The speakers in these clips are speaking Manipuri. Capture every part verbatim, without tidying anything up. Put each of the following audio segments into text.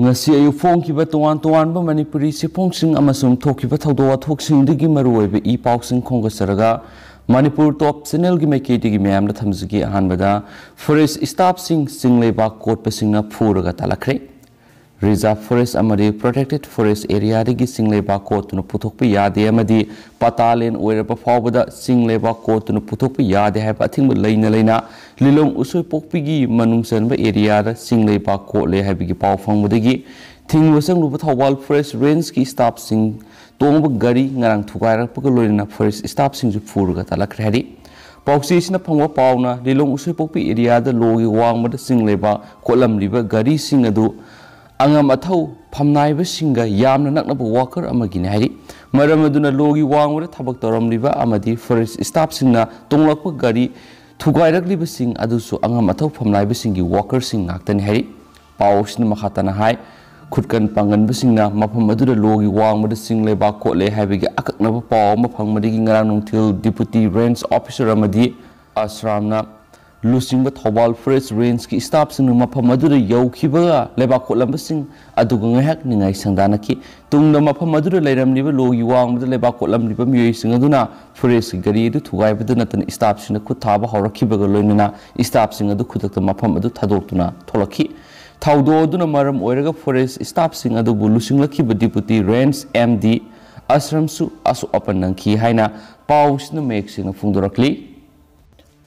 ꯉꯁꯤ ꯑꯌꯨꯛ ꯐꯣꯡꯈꯤꯕ ꯇꯣꯉꯥꯟ ꯇꯣꯉꯥꯟꯕ ꯃꯅꯤꯄꯨꯔꯤ ꯆꯦꯐꯣꯡꯁꯤꯡ ꯑꯃꯁꯨꯡ ꯊꯣꯛꯈꯤꯕ ꯊꯧꯗꯣꯛ ꯋꯥꯊꯣꯛꯁꯤꯡꯗꯒꯤ ꯃꯔꯨꯑꯣꯏꯕ ꯏ ꯄꯥꯎꯁꯤꯡ ꯈꯣꯝꯒꯠꯆꯔꯒ ꯃꯅꯤꯄꯨꯔ ꯇꯣꯞ ꯆꯦꯅꯦꯜꯒꯤ ꯃꯥꯏꯀꯩꯗꯒꯤ ꯃꯌꯥꯝꯗ ꯊꯝꯖꯒꯦ꯫ ꯑꯍꯥꯟꯕꯗ, ꯐꯣꯔꯦꯁ ꯁ꯭ꯇꯥꯐꯁꯤꯡ ꯆꯤꯡ ꯂꯩꯕꯥꯛ ꯀꯣꯠꯄꯁꯤꯡꯅ ꯐꯨꯔꯒ ꯇꯥꯜꯂꯛꯈ꯭ꯔꯦ꯫ ꯔꯤꯖꯥꯔꯚ ꯐꯣꯔꯦꯁ ꯑꯃꯗꯤ ꯄ꯭ꯔꯣꯇꯦꯛꯇꯦꯗ ꯐꯣꯔꯦꯁ ꯑꯦꯔꯤꯌꯥꯗꯒꯤ ꯆꯤꯡ ꯂꯩꯕꯥꯛ ꯀꯣꯠꯇꯨꯅ ꯄꯨꯊꯣꯛꯄ ꯌꯥꯗꯦ ꯑꯃꯗꯤ ꯄꯇꯥ ꯂꯦꯟ ꯑꯣꯏꯔꯕ ꯐꯥꯎꯕꯗ ꯆꯤꯡ ꯂꯩꯕꯥꯛ ꯀꯣꯠꯇꯨꯅ ꯄꯨꯊꯣꯛꯄ ꯌꯥꯗꯦ ꯍꯥꯏꯕ ꯑꯊꯤꯡꯕ ꯂꯩꯅ ꯂꯩꯅ ꯂꯤꯂꯣꯡ ꯎꯁꯣꯏꯄꯣꯛꯄꯤꯒꯤ ꯃꯅꯨꯡ ꯆꯟꯕ ꯑꯦꯔꯤꯌꯥꯗ ꯆꯤꯡ ꯂꯩꯕꯥꯛ ꯀꯣꯠꯂꯦ ꯍꯥꯏꯕꯒꯤ ꯄꯥꯎ ꯐꯪꯕꯗꯒꯤ ꯊꯤꯡꯕ ꯆꯪꯂꯨꯕ ꯊꯧꯕꯥꯜ ꯐꯣꯔꯦꯁ ꯔꯦꯟꯖꯀꯤ ꯁ꯭ꯇꯥꯐꯁꯤꯡ ꯇꯣꯡꯕ ꯒꯥꯔꯤ ꯉꯔꯥꯡ ꯊꯨꯒꯥꯏꯔꯛꯄꯒ ꯂꯣꯏꯅꯅ ꯐꯣꯔꯦꯁ ꯁ꯭ꯇꯥꯐꯁꯤꯡꯁꯨ ꯐꯨꯔꯒ ꯇꯥꯜꯂꯛꯈ꯭ꯔꯦ ꯍꯥꯏꯔꯤ꯫ ꯄꯥꯎꯆꯦꯁꯤꯅ ꯐꯪꯕ ꯄꯥꯎꯅ ꯂꯤꯂꯣꯡ ꯎꯁꯣꯏꯄꯣꯛꯄꯤ ꯑꯦꯔꯤꯌꯥꯗ ꯂꯣꯒꯤ ꯋꯥꯡꯃꯗ ꯆꯤꯡ ꯂꯩꯕꯥꯛ ꯀꯣꯠꯂꯝꯂꯤꯕ ꯒꯥꯔꯤꯁꯤꯡ ꯑꯗꯨ ꯑꯉꯝ ꯑꯊꯧ ꯐꯝꯅꯥꯏꯕꯁꯤꯡꯒ ꯌꯥꯝꯅ ꯅꯛꯅꯕ ꯋꯥꯀꯔ ꯑꯃꯒꯤꯅꯤ ꯍꯥꯏꯔꯤ꯫ ꯃꯔꯝ ꯑꯗꯨꯅ ꯂꯣꯒꯤ ꯋꯥꯡꯃꯗ ꯊꯕꯛ ꯇꯧꯔꯝꯂꯤꯕ ꯑꯃꯗꯤ ꯐꯣꯔꯦꯁ ꯁ꯭ꯇꯥꯐꯁꯤꯡꯅ ꯇꯣꯡꯂꯛꯄ ꯒꯥꯔꯤ ꯊꯨꯒꯥꯏꯔꯛꯂꯤꯕꯁꯤꯡ ꯑꯗꯨꯁꯨ ꯑꯉꯝ ꯑꯊꯧ ꯐꯝꯅꯥꯏꯕꯁꯤꯡꯒꯤ ꯋꯥꯀꯔꯁꯤꯡ ꯉꯥꯛꯇꯅꯤ ꯍꯥꯏꯔꯤ꯫ ꯄꯥꯎ ꯑꯁꯤꯅ ꯃꯈꯥ ꯇꯥꯅ ꯍꯥꯏ, ꯈꯨꯠꯀꯟ ꯄꯥꯡꯒꯟꯕꯁꯤꯡꯅ ꯃꯐꯝ ꯑꯗꯨꯗ ꯂꯣꯒꯤ ꯋꯥꯡꯃꯗ ꯆꯤꯡ ꯂꯩꯕꯥꯛ ꯀꯣꯠꯂꯦ ꯍꯥꯏꯕꯒꯤ ꯑꯀꯛꯅꯕ ꯄꯥꯎ ꯑꯃ ꯐꯪꯕꯗꯒꯤ ꯉꯔꯥꯡ ꯅꯨꯡꯊꯤꯜ ꯗꯤꯄꯨꯇꯤ ꯔꯦꯟꯖ ꯑꯣꯐꯤꯁꯔ ꯑꯃꯗꯤ ꯑꯁ꯭ꯔꯥꯝꯅ ꯂꯨꯆꯤꯡꯕ ꯊꯧꯕꯥꯜ ꯐꯣꯔꯦꯁ ꯔꯦꯟꯖꯀꯤ ꯁ꯭ꯇꯥꯐꯁꯤꯡꯅ ꯃꯐꯝ ꯑꯗꯨꯗ ꯌꯧꯈꯤꯕꯒ ꯂꯩꯕꯥꯛ ꯀꯣꯠꯂꯝꯕꯁꯤꯡ ꯑꯗꯨꯒ ꯉꯥꯏꯍꯥꯛ ꯅꯤꯡꯉꯥꯏ ꯁꯪꯗꯥꯅꯈꯤ꯫ ꯇꯨꯡꯗ ꯃꯐꯝ ꯑꯗꯨꯗ ꯂꯩꯔꯝꯂꯤꯕ ꯂꯣꯒꯤ ꯋꯥꯡꯃꯗ ꯂꯩꯕꯥꯛ ꯀꯣꯠꯂꯝꯂꯤꯕ ꯃꯤꯑꯣꯏꯁꯤꯡ ꯑꯗꯨꯅ ꯐꯣꯔꯦꯁꯀꯤ ꯒꯥꯔꯤ ꯑꯗꯨ ꯊꯨꯒꯥꯏꯕꯗ ꯅꯠꯇꯅ ꯁ꯭ꯇꯥꯐꯁꯤꯡꯅ ꯈꯨꯠ ꯊꯥꯕ ꯍꯧꯔꯛꯈꯤꯕꯒ ꯂꯣꯏꯅꯅ ꯁ꯭ꯇꯥꯐꯁꯤꯡ ꯑꯗꯨ ꯈꯨꯗꯛꯇ ꯃꯐꯝ ꯑꯗꯨ ꯊꯥꯗꯣꯛꯇꯨꯅ ꯊꯣꯛꯂꯛꯈꯤ꯫ ꯊꯧꯗꯣꯛ ꯑꯗꯨꯅ ꯃꯔꯝ ꯑꯣꯏꯔꯒ ꯐꯣꯔꯦꯁ ꯁ꯭ꯇꯥꯐꯁꯤꯡ ꯑꯗꯨꯕꯨ ꯂꯨꯆꯤꯡꯂꯛꯈꯤꯕ ꯗꯤꯄꯨꯇꯤ ꯔꯦꯟꯖ ꯑꯦꯝ ꯗꯤ ꯑꯁ꯭ꯔꯝꯁꯨ ꯑꯁꯣꯛ ꯑꯄꯟ ꯅꯪꯈꯤ ꯍꯥꯏꯅ ꯄꯥꯎꯁꯤꯅ ꯃꯌꯦꯛ ꯁꯦꯡꯅ ꯐꯣꯡꯗꯣꯔꯛꯂꯤ꯫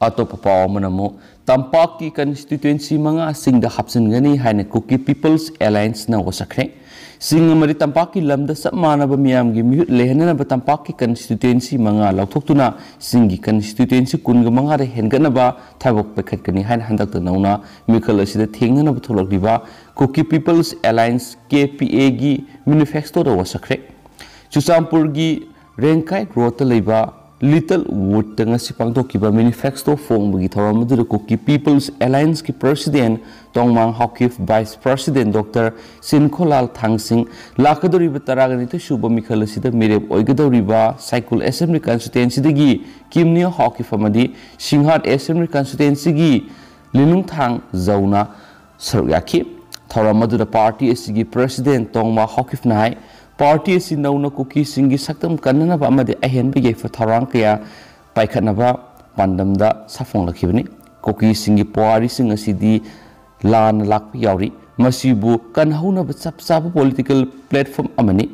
ꯑꯇꯣꯞꯄ ꯄꯥꯎ ꯑꯃꯅ ꯑꯃꯨꯛ ꯇꯝꯄꯥꯛꯀꯤ ꯀꯟꯁꯇꯤꯇ꯭ꯋꯦꯟꯁꯤ ꯃꯉꯥꯁꯤꯡꯗ ꯍꯥꯞꯆꯤꯟꯒꯅꯤ ꯍꯥꯏꯅ ꯀꯨꯀꯤ ꯄꯤꯄꯜꯁ ꯑꯦꯂꯥꯌꯟꯁꯅ ꯋꯥꯁꯛꯈ꯭ꯔꯦ꯫ ꯆꯤꯡ ꯑꯃꯗꯤ ꯇꯝꯄꯥꯛꯀꯤ ꯂꯝꯗ ꯆꯞ ꯃꯥꯟꯅꯕ ꯃꯤꯌꯥꯝꯒꯤ ꯃꯤꯍꯨꯠ ꯂꯩꯍꯟꯅꯅꯕ ꯇꯝꯄꯥꯛꯀꯤ ꯀꯟꯁꯇꯤꯇ꯭ꯋꯦꯟꯁꯤ ꯃꯉꯥ ꯂꯧꯊꯣꯛꯇꯨꯅ ꯆꯤꯡꯒꯤ ꯀꯟꯁꯇꯤꯇ꯭ꯋꯦꯟꯁꯤ ꯀꯨꯟꯒ ꯃꯉꯥꯗ ꯍꯦꯟꯒꯠꯅꯕ ꯊꯕꯛ ꯄꯥꯏꯈꯠꯀꯅꯤ ꯍꯥꯏꯅ ꯍꯟꯗꯛꯇ ꯅꯧꯅ ꯃꯤꯈꯜ ꯑꯁꯤꯗ ꯊꯦꯡꯅꯅꯕ ꯊꯣꯛꯂꯛꯂꯤꯕ ꯀꯨꯀꯤ ꯄꯤꯄꯜꯁ ꯑꯦꯂꯥꯌꯟꯁ, ꯀꯦ ꯄꯤ ꯑꯦꯒꯤ ꯃꯦꯅꯤꯐꯦꯁꯇꯣꯗ ꯋꯥꯁꯛꯈ꯭ꯔꯦ꯫ ꯆꯨꯔꯆꯥꯟꯄꯨꯔꯒꯤ ꯔꯦꯡꯀꯥꯏ ꯔꯣꯗꯇ ꯂꯩꯕ ꯂꯤꯇꯜ ꯋꯨꯗꯇ ꯉꯁꯤ ꯄꯥꯡꯊꯣꯛꯈꯤꯕ ꯃꯦꯅꯤꯐꯦꯁꯇꯣ ꯐꯣꯡꯕꯒꯤ ꯊꯧꯔꯝ ꯑꯗꯨꯗ ꯀꯨꯀꯤ ꯄꯤꯄꯜꯁ ꯑꯦꯂꯥꯌꯟꯁꯀꯤ ꯄ꯭ꯔꯁꯤꯗꯦꯟ ꯇꯣꯡꯃꯥꯡ Haokip, vice president doctor Chinkholal Thangsing, ꯂꯥꯛꯀꯗꯧꯔꯤꯕ ꯇꯔꯥꯒ ꯅꯤꯊꯣꯏ ꯁꯨꯕ ꯃꯤꯈꯜ ꯑꯁꯤꯗ ꯃꯤꯔꯦꯞ ꯑꯣꯏꯒꯗꯧꯔꯤꯕ ꯁꯥꯏꯀꯨꯜ ꯑꯦꯁꯦꯝꯕ꯭ꯂꯤ ꯀꯟꯁꯇꯤꯇ꯭ꯋꯦꯟꯁꯤꯗꯒꯤ ꯀꯤꯝꯅꯤꯌꯣ ꯍꯥꯎꯀꯤꯞ ꯑꯃꯗꯤ ꯁꯤꯡꯍꯥꯠ ꯑꯦꯁꯦꯝꯕ꯭ꯂꯤ ꯀꯟꯁꯇꯤꯇ꯭ꯋꯦꯟꯁꯤꯒꯤ ꯂꯤꯅꯨꯡꯊꯥꯡ ꯖꯧꯅ ꯁꯔꯨꯛ ꯌꯥꯈꯤ꯫ ꯊꯧꯔꯝ ꯑꯗꯨꯗ ꯄꯥꯔꯇꯤ ꯑꯁꯤꯒꯤ ꯄ꯭ꯔꯦꯁꯤꯗꯦꯟ ꯇꯣꯡꯃꯥ ꯍꯥꯎꯀꯤꯐꯅ ꯍꯥꯏ, ꯄꯥꯔꯇꯤ ꯑꯁꯤ ꯅꯧꯅ ꯀꯨꯀꯤꯁꯤꯡꯒꯤ ꯁꯛꯇꯝ ꯀꯟꯅꯅꯕ ꯑꯃꯗꯤ ꯑꯍꯦꯟꯕ ꯌꯥꯏꯐ ꯊꯧꯔꯥꯡ ꯀꯌꯥ ꯄꯥꯏꯈꯠꯅꯕ ꯄꯥꯟꯗꯝꯗ ꯁꯥꯐꯣꯡꯂꯛꯈꯤꯕꯅꯤ꯫ ꯀꯨꯀꯤꯁꯤꯡꯒꯤ ꯄꯨꯋꯥꯔꯤꯁꯤꯡ ꯑꯁꯤꯗꯤ ꯂꯥꯟꯅ ꯂꯥꯛꯄ ꯌꯥꯎꯔꯤ꯫ ꯃꯁꯤꯕꯨ ꯀꯟꯍꯧꯅꯕ ꯆꯞ ꯆꯥꯕ ꯄꯣꯂꯤꯇꯤꯀꯦꯜ ꯄ꯭ꯂꯦꯠꯐꯣꯔꯝ ꯑꯃꯅꯤ꯫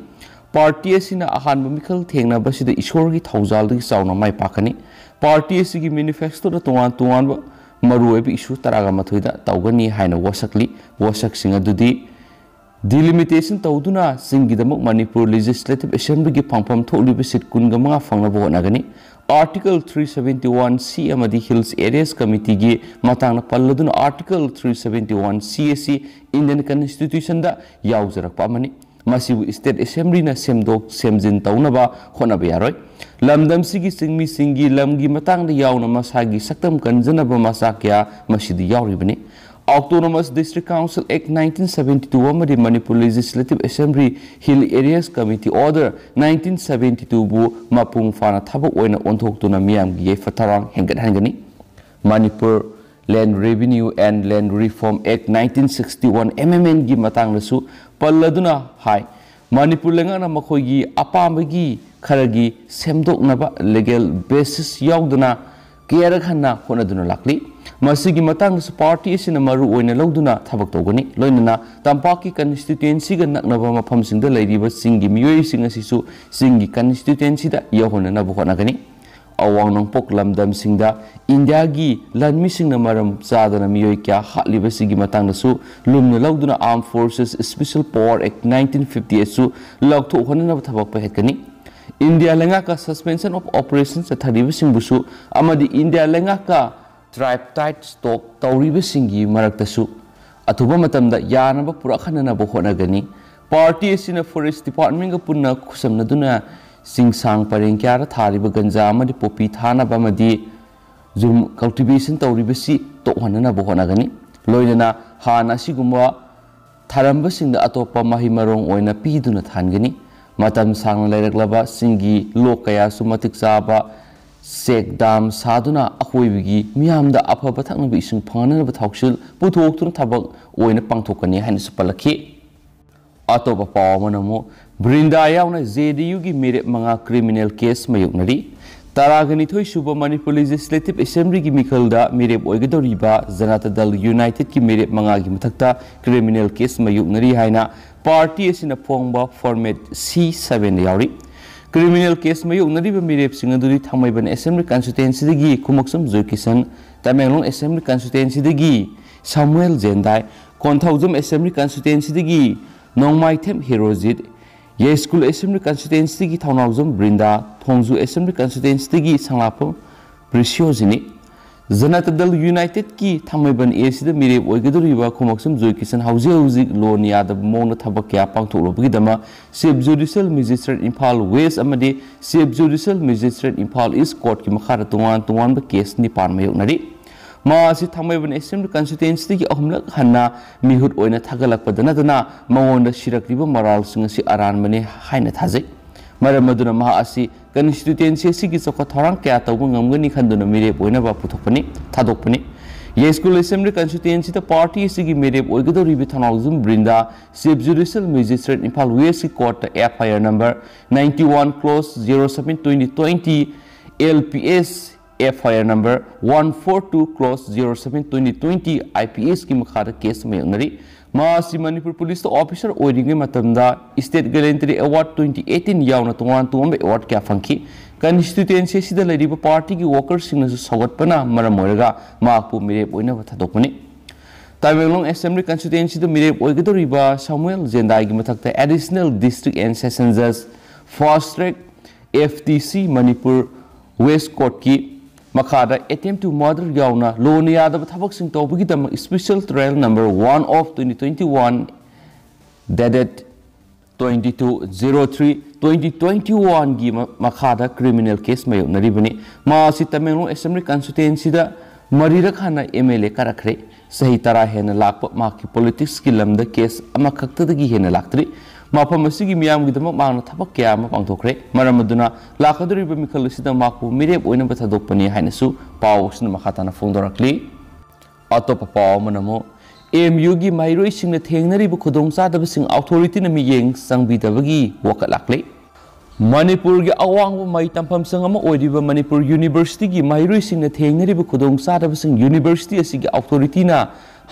ꯄꯥꯔꯇꯤ ꯑꯁꯤꯅ ꯑꯍꯥꯟꯕ ꯃꯤꯈꯜ ꯊꯦꯡꯅꯕꯁꯤꯗ ꯏꯁꯣꯔꯒꯤ ꯊꯧꯖꯥꯜꯗꯒꯤ ꯆꯥꯎꯅ ꯃꯥꯏ ꯄꯥꯛꯀꯅꯤ꯫ ꯄꯥꯔꯇꯤ ꯑꯁꯤꯒꯤ ꯃꯦꯅꯤꯐꯦꯁꯇꯣꯗ ꯇꯣꯉꯥꯟ ꯇꯣꯉꯥꯟꯕ ꯃꯔꯨꯑꯣꯏꯕ ꯏꯁꯨ ꯇꯔꯥꯒ ꯃꯥꯊꯣꯏꯗ ꯇꯧꯒꯅꯤ ꯍꯥꯏꯅ ꯋꯥꯁꯛꯂꯤ꯫ ꯋꯥꯁꯛꯁꯤꯡ ꯑꯗꯨꯗꯤ ꯗꯤꯂꯤꯃꯤꯇꯦꯁꯟ ꯇꯧꯗꯨꯅ ꯆꯤꯡꯒꯤꯗꯃꯛ ꯃꯅꯤꯄꯨꯔ ꯂꯦꯖꯤꯁꯂꯦꯇꯤꯚ ꯑꯦꯁꯦꯝꯕ꯭ꯂꯤꯒꯤ ꯐꯪꯐꯝ ꯊꯣꯛꯂꯤꯕ ꯁꯤꯠ ꯀꯨꯟꯒ ꯃꯉꯥ ꯐꯪꯅꯕ ꯍꯣꯠꯅꯒꯅꯤ꯫ ꯑꯥꯔꯇꯤꯀꯜ ꯊ꯭ꯔꯤ ꯁꯚꯦꯟꯇꯤ ꯋꯥꯟ ꯁꯤ ꯑꯃꯗꯤ ꯍꯤꯜꯁ ꯑꯦꯔꯤꯌꯥꯁ ꯀꯃꯤꯇꯤꯒꯤ ꯃꯇꯥꯡꯗ ꯄꯜꯂꯗꯨꯅ ꯑꯥꯔꯇꯤꯀꯜ ꯊ꯭ꯔꯤ ꯁꯚꯦꯟꯇꯤ ꯋꯥꯟ ꯁꯤ ꯑꯁꯤ ꯏꯟꯗꯤꯌꯟ ꯀꯟꯁꯇꯤꯇ꯭ꯌꯨꯁꯟꯗ ꯌꯥꯎꯖꯔꯛꯄ ꯑꯃꯅꯤ꯫ ꯃꯁꯤꯕꯨ ꯁ꯭ꯇꯦꯠ ꯑꯦꯁꯦꯝꯕ꯭ꯂꯤꯅ ꯁꯦꯝꯗꯣꯛ ꯁꯦꯝꯖꯤꯟ ꯇꯧꯅꯕ ꯍꯣꯠꯅꯕ ꯌꯥꯔꯣꯏ꯫ ꯂꯝꯗꯝꯁꯤꯒꯤ ꯆꯤꯡꯃꯤꯁꯤꯡꯒꯤ ꯂꯝꯒꯤ ꯃꯇꯥꯡꯗ ꯌꯥꯎꯅ ꯃꯁꯥꯒꯤ ꯁꯛꯇꯝ ꯀꯟꯖꯅꯕ ꯃꯆꯥꯛ ꯀꯌꯥ ꯃꯁꯤꯗ ꯌꯥꯎꯔꯤꯕꯅꯤ꯫ Autonomous District Council Act nineteen seventy two ꯑꯃꯗꯤ Manipur Legislative Assembly Hill Areas Committee Order nineteen seventy two ꯕꯨ ꯃꯄꯨꯡ ꯐꯥꯅ ꯊꯕꯛ ꯑꯣꯏꯅ ꯑꯣꯟꯊꯣꯛꯇꯨꯅ ꯃꯤꯌꯥꯝꯒꯤ ꯌꯥꯏꯐ ꯊꯧꯔꯥꯡ ꯍꯦꯟꯒꯠꯍꯟꯒꯅꯤ꯫ Manipur Land Revenue and Land Reform Act nineteen sixty one, M M N ꯒꯤ ꯃꯇꯥꯡꯗꯁꯨ ꯄꯜꯂꯗꯨꯅ ꯍꯥꯏ, ꯃꯅꯤꯄꯨꯔ ꯂꯩꯉꯥꯛꯅ ꯃꯈꯣꯏꯒꯤ ꯑꯄꯥꯝꯕꯒꯤ ꯈꯔꯒꯤ ꯁꯦꯝꯗꯣꯛꯅꯕ ꯂꯤꯒꯦꯜ ꯕꯦꯁꯤꯁ ꯌꯥꯎꯗꯅ ꯀꯌꯥꯔꯛ ꯍꯟꯅ ꯍꯣꯠꯅꯗꯨꯅ ꯂꯥꯛꯂꯤ꯫ ꯃꯁꯤꯒꯤ ꯃꯇꯥꯡꯗꯁꯨ ꯄꯥꯔꯇꯤ ꯑꯁꯤꯅ ꯃꯔꯨ ꯑꯣꯏꯅ ꯂꯧꯗꯨꯅ ꯊꯕꯛ ꯇꯧꯒꯅꯤ꯫ ꯂꯣꯏꯅꯅ ꯇꯝꯄꯥꯛꯀꯤ ꯀꯟꯁꯇꯤꯇ꯭ꯋꯦꯟꯁꯤꯒ ꯅꯛꯅꯕ ꯃꯐꯝꯁꯤꯡꯗ ꯂꯩꯔꯤꯕ ꯆꯤꯡꯒꯤ ꯃꯤꯑꯣꯏꯁꯤꯡ ꯑꯁꯤꯁꯨ ꯆꯤꯡꯒꯤ ꯀꯟꯁꯇꯤꯇ꯭ꯋꯦꯟꯁꯤꯗ ꯌꯧꯍꯟꯅꯅꯕ ꯍꯣꯠꯅꯒꯅꯤ꯫ ꯑꯋꯥꯡ ꯅꯣꯡꯄꯣꯛ ꯂꯝꯗꯝꯁꯤꯡꯗ ꯏꯟꯗꯤꯌꯥꯒꯤ ꯂꯥꯟꯃꯤꯁꯤꯡꯅ ꯃꯔꯝ ꯆꯥꯗꯅ ꯃꯤꯑꯣꯏ ꯀꯌꯥ ꯍꯥꯠꯂꯤꯕꯁꯤꯒꯤ ꯃꯇꯥꯡꯗꯁꯨ ꯂꯨꯝꯅ ꯂꯧꯗꯨꯅ Armed Forces Special Power Act nineteen fifty eight ꯁꯨ ꯂꯧꯊꯣꯛꯍꯟꯅꯕ ꯊꯕꯛ ꯄꯥꯏꯈꯠꯀꯅꯤ꯫ ꯏꯟꯗꯤꯌꯥ ꯂꯩꯉꯥꯛꯀ Suspension of Operation ꯆꯠꯊꯔꯤꯕꯁꯤꯡꯕꯨꯁꯨ ꯑꯃꯗꯤ ꯏꯟꯗꯤꯌꯥ ꯂꯩꯉꯥꯛꯀ tripartite talk ꯇꯧꯔꯤꯕꯁꯤꯡꯒꯤ ꯃꯔꯛꯇꯁꯨ ꯑꯊꯨꯕ ꯃꯇꯝꯗ ꯌꯥꯅꯕ ꯄꯨꯔꯛꯍꯟꯅꯅꯕ ꯍꯣꯠꯅꯒꯅꯤ꯫ ꯄꯥꯔꯇꯤ ꯑꯁꯤꯅ Forest Department ꯒ ꯄꯨꯟꯅ ꯈꯨꯠꯁꯝꯅꯗꯨꯅ ꯆꯤꯡꯁꯥꯡ ꯄꯔꯦꯡ ꯀꯌꯥꯗ ꯊꯥꯔꯤꯕ ꯒꯟꯖꯥ ꯑꯃꯗꯤ ꯄꯣꯄꯤ ꯊꯥꯅꯕ ꯑꯃꯗꯤ ꯖꯨꯝ cultivation ꯇꯧꯔꯤꯕꯁꯤ ꯇꯣꯛꯍꯟꯅꯅꯕ ꯍꯣꯠꯅꯒꯅꯤ꯫ ꯂꯣꯏꯅꯅ ꯍꯥꯟꯅ ꯑꯁꯤꯒꯨꯝꯕ ꯊꯥꯔꯝꯕꯁꯤꯡꯗ ꯑꯇꯣꯞꯄ ꯃꯍꯩ ꯃꯔꯣꯡ ꯑꯣꯏꯅ ꯄꯤꯗꯨꯅ ꯊꯥꯟꯒꯅꯤ꯫ ꯃꯇꯝ ꯁꯥꯡꯅ ꯂꯩꯔꯛꯂꯕ ꯆꯤꯡꯒꯤ ꯂꯣꯛ ꯀꯌꯥꯁꯨ ꯃꯇꯤꯛ ꯆꯥꯕ ꯆꯦꯛ ꯗꯥꯝ ꯁꯥꯗꯨꯅ ꯑꯀꯣꯏꯕꯒꯤ ꯃꯤꯌꯥꯝꯗ ꯑꯐꯕ ꯊꯛꯅꯕ ꯏꯁꯤꯡ ꯐꯪꯍꯟꯅꯕ ꯊꯧꯁꯤꯜ ꯄꯨꯊꯣꯛꯇꯨꯅ ꯊꯕꯛ ꯑꯣꯏꯅ ꯄꯥꯡꯊꯣꯛꯀꯅꯤ ꯍꯥꯏꯅꯁꯨ ꯄꯜꯂꯛꯈꯤ꯫ ꯑꯇꯣꯞꯄ ꯄꯥꯎ ꯑꯃꯅ ꯑꯃꯨꯛ ꯕ꯭ꯔꯤꯟꯗꯥ ꯌꯥꯎꯅ ꯖꯦ ꯗꯤ ꯌꯨꯒꯤ ꯃꯤꯔꯦꯞ ꯃꯉꯥ ꯀ꯭ꯔꯤꯃꯤꯅꯦꯜ ꯀꯦꯁ ꯃꯥꯌꯣꯛꯅꯔꯤ꯫ ꯇꯔꯥꯒ ꯅꯤꯊꯣꯏ ꯁꯨꯕ ꯃꯅꯤꯄꯨꯔ ꯂꯦꯖꯤꯁꯂꯦꯇꯤꯚ ꯑꯦꯁꯦꯝꯕ꯭ꯂꯤꯒꯤ ꯃꯤꯈꯜꯗ ꯃꯤꯔꯦꯞ ꯑꯣꯏꯒꯗꯧꯔꯤꯕ ꯖꯅꯇꯥ ꯗꯜ ꯌꯨꯅꯥꯏꯇꯦꯗꯀꯤ ꯃꯤꯔꯦꯞ ꯃꯉꯥꯒꯤ ꯃꯊꯛꯇ ꯀ꯭ꯔꯤꯃꯤꯅꯦꯜ ꯀꯦꯁ ꯃꯥꯌꯣꯛꯅꯔꯤ ꯍꯥꯏꯅ ꯄꯥꯔꯇꯤ ꯑꯁꯤꯅ ꯐꯣꯡꯕ ꯐꯣꯔꯃꯦꯠ ꯁꯤ ꯁꯚꯦꯟꯗ ꯌꯥꯎꯔꯤ꯫ ꯀ꯭ꯔꯤꯃꯤꯅꯦꯜ ꯀꯦꯁ ꯃꯥꯌꯣꯛꯅꯔꯤꯕ ꯃꯤꯔꯦꯞꯁꯤꯡ ꯑꯗꯨꯗꯤ ꯊꯥꯡꯃꯩꯕꯟ ꯑꯦꯁꯦꯝꯕ꯭ꯂꯤ ꯀꯟꯁꯇꯤꯇ꯭ꯋꯦꯟꯁꯤꯗꯒꯤ ꯈꯨꯃꯛꯁꯝ ꯖꯣꯏꯀꯤꯁꯟ, ꯇꯃꯦꯡꯂꯣꯡ ꯑꯦꯁꯦꯝꯕ꯭ꯂꯤ ꯀꯟꯁꯇꯤꯇ꯭ꯋꯦꯟꯁꯤꯗꯒꯤ ꯁꯥꯃꯨꯑꯦꯜ ꯖꯦꯟꯗꯥꯏ, ꯀꯣꯟꯊꯧꯖꯝ ꯑꯦꯁꯦꯝꯕ꯭ꯂꯤ ꯀꯟꯁꯇꯤꯇ꯭ꯋꯦꯟꯁꯤꯗꯒꯤ ꯅꯣꯡꯃꯥꯏꯊꯦꯝ ꯍꯦꯔꯣꯖꯤꯠ, ꯌꯥꯏꯁ꯭ꯀꯨꯜ ꯑꯦꯁꯦꯝꯕ꯭ꯂꯤ ꯀꯟꯁꯇꯤꯇ꯭ꯋꯦꯟꯁꯤꯗꯒꯤ ꯊꯧꯅꯥꯎꯖꯝ ꯕ꯭ꯔꯤꯟꯗꯥ, ꯊꯣꯡꯖꯨ ꯑꯦꯁꯦꯝꯕ꯭ꯂꯤ ꯀꯟꯁꯇꯤꯇ꯭ꯋꯦꯟꯁꯤꯗꯒꯤ ꯁꯉꯥꯛꯐꯝ ꯄ꯭ꯔꯤꯁꯤꯌꯣꯖꯤꯅꯤ꯫ ꯖꯅꯇꯥ ꯗꯜ ꯌꯨꯅꯥꯏꯇꯦꯗꯀꯤ ꯊꯥꯡꯃꯩꯕꯟ ꯑꯦꯁꯤꯗ ꯃꯤꯔꯦꯞ ꯑꯣꯏꯒꯗꯧꯔꯤꯕ ꯈꯨꯃꯛꯁꯝ ꯖꯣꯏꯀꯤꯁꯟ ꯍꯧꯖꯤꯛ ꯍꯧꯖꯤꯛ ꯂꯣꯟ ꯌꯥꯗꯕ ꯃꯑꯣꯡꯗ ꯊꯕꯛ ꯀꯌꯥ ꯄꯥꯡꯊꯣꯛꯂꯨꯕꯒꯤꯗꯃꯛ chief judicial magistrate Imphal west ꯑꯃꯗꯤ ꯆꯤꯐ ꯖꯨꯗꯤꯁꯤꯌꯦꯜ ꯃꯦꯖꯤꯁꯇ꯭ꯔꯦꯠ ꯏꯝꯐꯥꯜ ꯏꯁ ꯀꯣꯔꯠꯀꯤ ꯃꯈꯥꯗ ꯇꯣꯉꯥꯟ ꯇꯣꯉꯥꯟꯕ ꯀꯦꯁ ꯅꯤꯄꯥꯟ ꯃꯥꯌꯣꯛꯅꯔꯤ꯫ ꯃꯥ ꯑꯁꯤ ꯊꯥꯡꯃꯩꯕꯟ ꯑꯦꯁꯦꯝꯕ꯭ꯂꯤ ꯀꯟꯁꯇꯤꯇ꯭ꯋꯦꯟꯁꯤꯗꯒꯤ ꯑꯍꯨꯝꯂꯛ ꯍꯟꯅ ꯃꯤꯍꯨꯠ ꯑꯣꯏꯅ ꯊꯥꯒꯠꯂꯛꯄꯗ ꯅꯠꯇꯅ ꯃꯉꯣꯟꯗ ꯁꯤꯔꯛꯂꯤꯕ ꯃꯔꯥꯜꯁꯤꯡ ꯑꯁꯤ ꯑꯔꯥꯟꯕꯅꯤ ꯍꯥꯏꯅ ꯊꯥꯖꯩ꯫ ꯃꯔꯝ ꯑꯗꯨꯅ ꯃꯍꯥꯛ ꯑꯁꯤ ꯀꯟꯁꯇꯤꯇ꯭ꯋꯦꯟꯁꯤ ꯑꯁꯤꯒꯤ ꯆꯥꯎꯈꯠ ꯊꯧꯔꯥꯡ ꯀꯌꯥ ꯇꯧꯕ ꯉꯝꯒꯅꯤ ꯈꯟꯗꯨꯅ ꯃꯤꯔꯦꯞ ꯑꯣꯏꯅꯕ ꯄꯨꯊꯣꯛꯄꯅꯤ, ꯊꯥꯗꯣꯛꯄꯅꯤ꯫ ꯌꯥꯏꯁ꯭ꯀꯨꯜ ꯑꯦꯁꯦꯝꯕ꯭ꯂꯤ ꯀꯟꯁꯇꯤꯇ꯭ꯋꯦꯟꯁꯤꯗ ꯄꯥꯔꯇꯤ ꯑꯁꯤꯒꯤ ꯃꯤꯔꯦꯞ ꯑꯣꯏꯒꯗꯧꯔꯤꯕꯤ Thounaojam Brinda chief judicial magistrate Imphal ꯋꯦꯁꯀꯤ ꯀꯣꯔꯠꯇ F I R number ninety one close zero seven twenty twenty, L P S F I R number one four two close zero seven twenty twenty I P ꯑꯦꯁꯀꯤ ꯃꯈꯥꯗ ꯀꯦꯁ ꯑꯃ ꯌꯥꯎꯅꯔꯤ꯫ ꯃꯍꯥꯛ ꯑꯁꯤ ꯃꯅꯤꯄꯨꯔ ꯄꯨꯂꯤꯁꯇ ꯑꯣꯐꯤꯁꯥꯔ ꯑꯣꯏꯔꯤꯉꯩ ꯃꯇꯝꯗ ꯏꯁꯇꯦꯠ ꯒꯦꯂꯦꯟꯇꯔꯤ ꯑꯦꯋꯥꯔꯗ ꯇ꯭ꯋꯦꯟꯇꯤ ꯑꯩꯠꯇꯤꯟ ꯌꯥꯎꯅ ꯇꯣꯉꯥꯟ ꯇꯣꯉꯥꯟꯕ ꯑꯦꯋꯥꯔꯗ ꯀꯌꯥ ꯐꯪꯈꯤ꯫ ꯀꯟꯁꯇꯤꯇ꯭ꯋꯦꯟꯁꯤ ꯑꯁꯤꯗ ꯂꯩꯔꯤꯕ ꯄꯥꯔꯇꯤꯒꯤ ꯋꯥꯀꯔꯁꯤꯡꯅꯁꯨ ꯁꯧꯒꯠꯄꯅ ꯃꯔꯝ ꯑꯣꯏꯔꯒ ꯃꯍꯥꯛꯄꯨ ꯃꯤꯔꯦꯞ ꯑꯣꯏꯅꯕ ꯊꯥꯗꯣꯛꯄꯅꯤ꯫ ꯇꯃꯦꯡꯂꯣꯡ ꯑꯦꯁꯦꯝꯕ꯭ꯂꯤ ꯀꯟꯁꯇꯤꯇ꯭ꯋꯦꯟꯁꯤꯗ ꯃꯤꯔꯦꯞ ꯑꯣꯏꯒꯗꯧꯔꯤꯕ ꯁꯥꯃꯨꯑꯦꯜ ꯖꯦꯟꯗꯥꯏꯒꯤ ꯃꯊꯛꯇ ꯑꯦꯗꯤꯁꯅꯦꯜ ꯗꯤꯁꯇ꯭ꯔꯤꯛ ꯑꯦꯟ ꯁꯦꯁꯟ ꯖꯖ, fast track, F T C Manipur west ꯀꯣꯔꯠꯀꯤ ꯃꯈꯥꯗ ꯑꯦꯇꯦꯝ ꯇꯨ ꯃꯔꯗꯔ ꯌꯥꯎꯅ ꯂꯣꯅ ꯌꯥꯗꯕ ꯊꯕꯛꯁꯤꯡ ꯇꯧꯕꯒꯤꯗꯃꯛ special trial number one of twenty twenty one dated twenty two zero three twenty twenty ꯋꯥꯟꯒꯤ ꯃ-, ꯃꯈꯥꯗ ꯀ꯭ꯔꯤꯃꯤꯅꯦꯜ ꯀꯦꯁ ꯃꯥꯌꯣꯛꯅꯔꯤꯕꯅꯤ꯫ ꯃꯥ ꯑꯁꯤ ꯇꯃꯦꯡꯂꯣꯡ ꯑꯦꯁꯦꯝꯕ꯭ꯂꯤ ꯀꯟꯁꯇꯤꯇ꯭ꯋꯦꯟꯁꯤꯗ ꯃꯔꯤꯔꯛ ꯍꯥꯟꯅ ꯑꯦꯝ ꯑꯦꯜ ꯑꯦ ꯀꯥꯔꯛꯈ꯭ꯔꯦ꯫ ꯆꯍꯤ ꯇꯔꯥ ꯍꯦꯟꯅ ꯂꯥꯛꯄ ꯃꯍꯥꯛꯀꯤ ꯄꯣꯂꯤꯇꯤꯛꯁꯀꯤ ꯂꯝꯗ ꯀꯦꯁ ꯑꯃꯈꯛꯇꯗꯒꯤ ꯍꯦꯟꯅ ꯂꯥꯛꯇ꯭ꯔꯤ꯫ ꯃꯐꯝ ꯑꯁꯤꯒꯤ ꯃꯤꯌꯥꯝꯒꯤꯗꯃꯛ ꯃꯍꯥꯛꯅ ꯊꯕꯛ ꯀꯌꯥ ꯑꯃ ꯄꯥꯡꯊꯣꯛꯈ꯭ꯔꯦ꯫ ꯃꯔꯝ ꯑꯗꯨꯅ ꯂꯥꯛꯀꯗꯧꯔꯤꯕ ꯃꯤꯈꯜ ꯑꯁꯤꯗ ꯃꯍꯥꯛꯄꯨ ꯃꯤꯔꯦꯞ ꯑꯣꯏꯅꯕ ꯊꯥꯗꯣꯛꯄꯅꯤ ꯍꯥꯏꯅꯁꯨ ꯄꯥꯎ ꯑꯁꯤꯅ ꯃꯈꯥ ꯇꯥꯅ ꯐꯣꯡꯗꯣꯔꯛꯂꯤ꯫ ꯑꯇꯣꯞꯄ ꯄꯥꯎ ꯑꯃꯅ ꯑꯃꯨꯛ ꯑꯦꯝ ꯌꯨꯒꯤ ꯃꯍꯩꯔꯣꯏꯁꯤꯡꯅ ꯊꯦꯡꯅꯔꯤꯕ ꯈꯨꯗꯣꯡꯆꯥꯗꯕꯁꯤꯡ ꯑꯣꯊꯣꯔꯤꯇꯤꯅ ꯃꯤꯠꯌꯦꯡ ꯆꯪꯕꯤꯗꯕꯒꯤ ꯋꯥꯀꯠ ꯂꯥꯛꯂꯦ꯫ ꯃꯅꯤꯄꯨꯔꯒꯤ ꯑꯋꯥꯡꯕ ꯃꯍꯩ ꯇꯝꯐꯝ ꯁꯪ ꯑꯃ ꯑꯣꯏꯔꯤꯕ ꯃꯅꯤꯄꯨꯔ ꯌꯨꯅꯤꯚꯔꯁꯤꯇꯤꯒꯤ ꯃꯍꯩꯔꯣꯏꯁꯤꯡꯅ ꯊꯦꯡꯅꯔꯤꯕ ꯈꯨꯗꯣꯡꯆꯥꯗꯕꯁꯤꯡ ꯌꯨꯅꯤꯚꯔꯁꯤꯇꯤ ꯑꯁꯤꯒꯤ ꯑꯣꯊꯣꯔꯤꯇꯤꯅ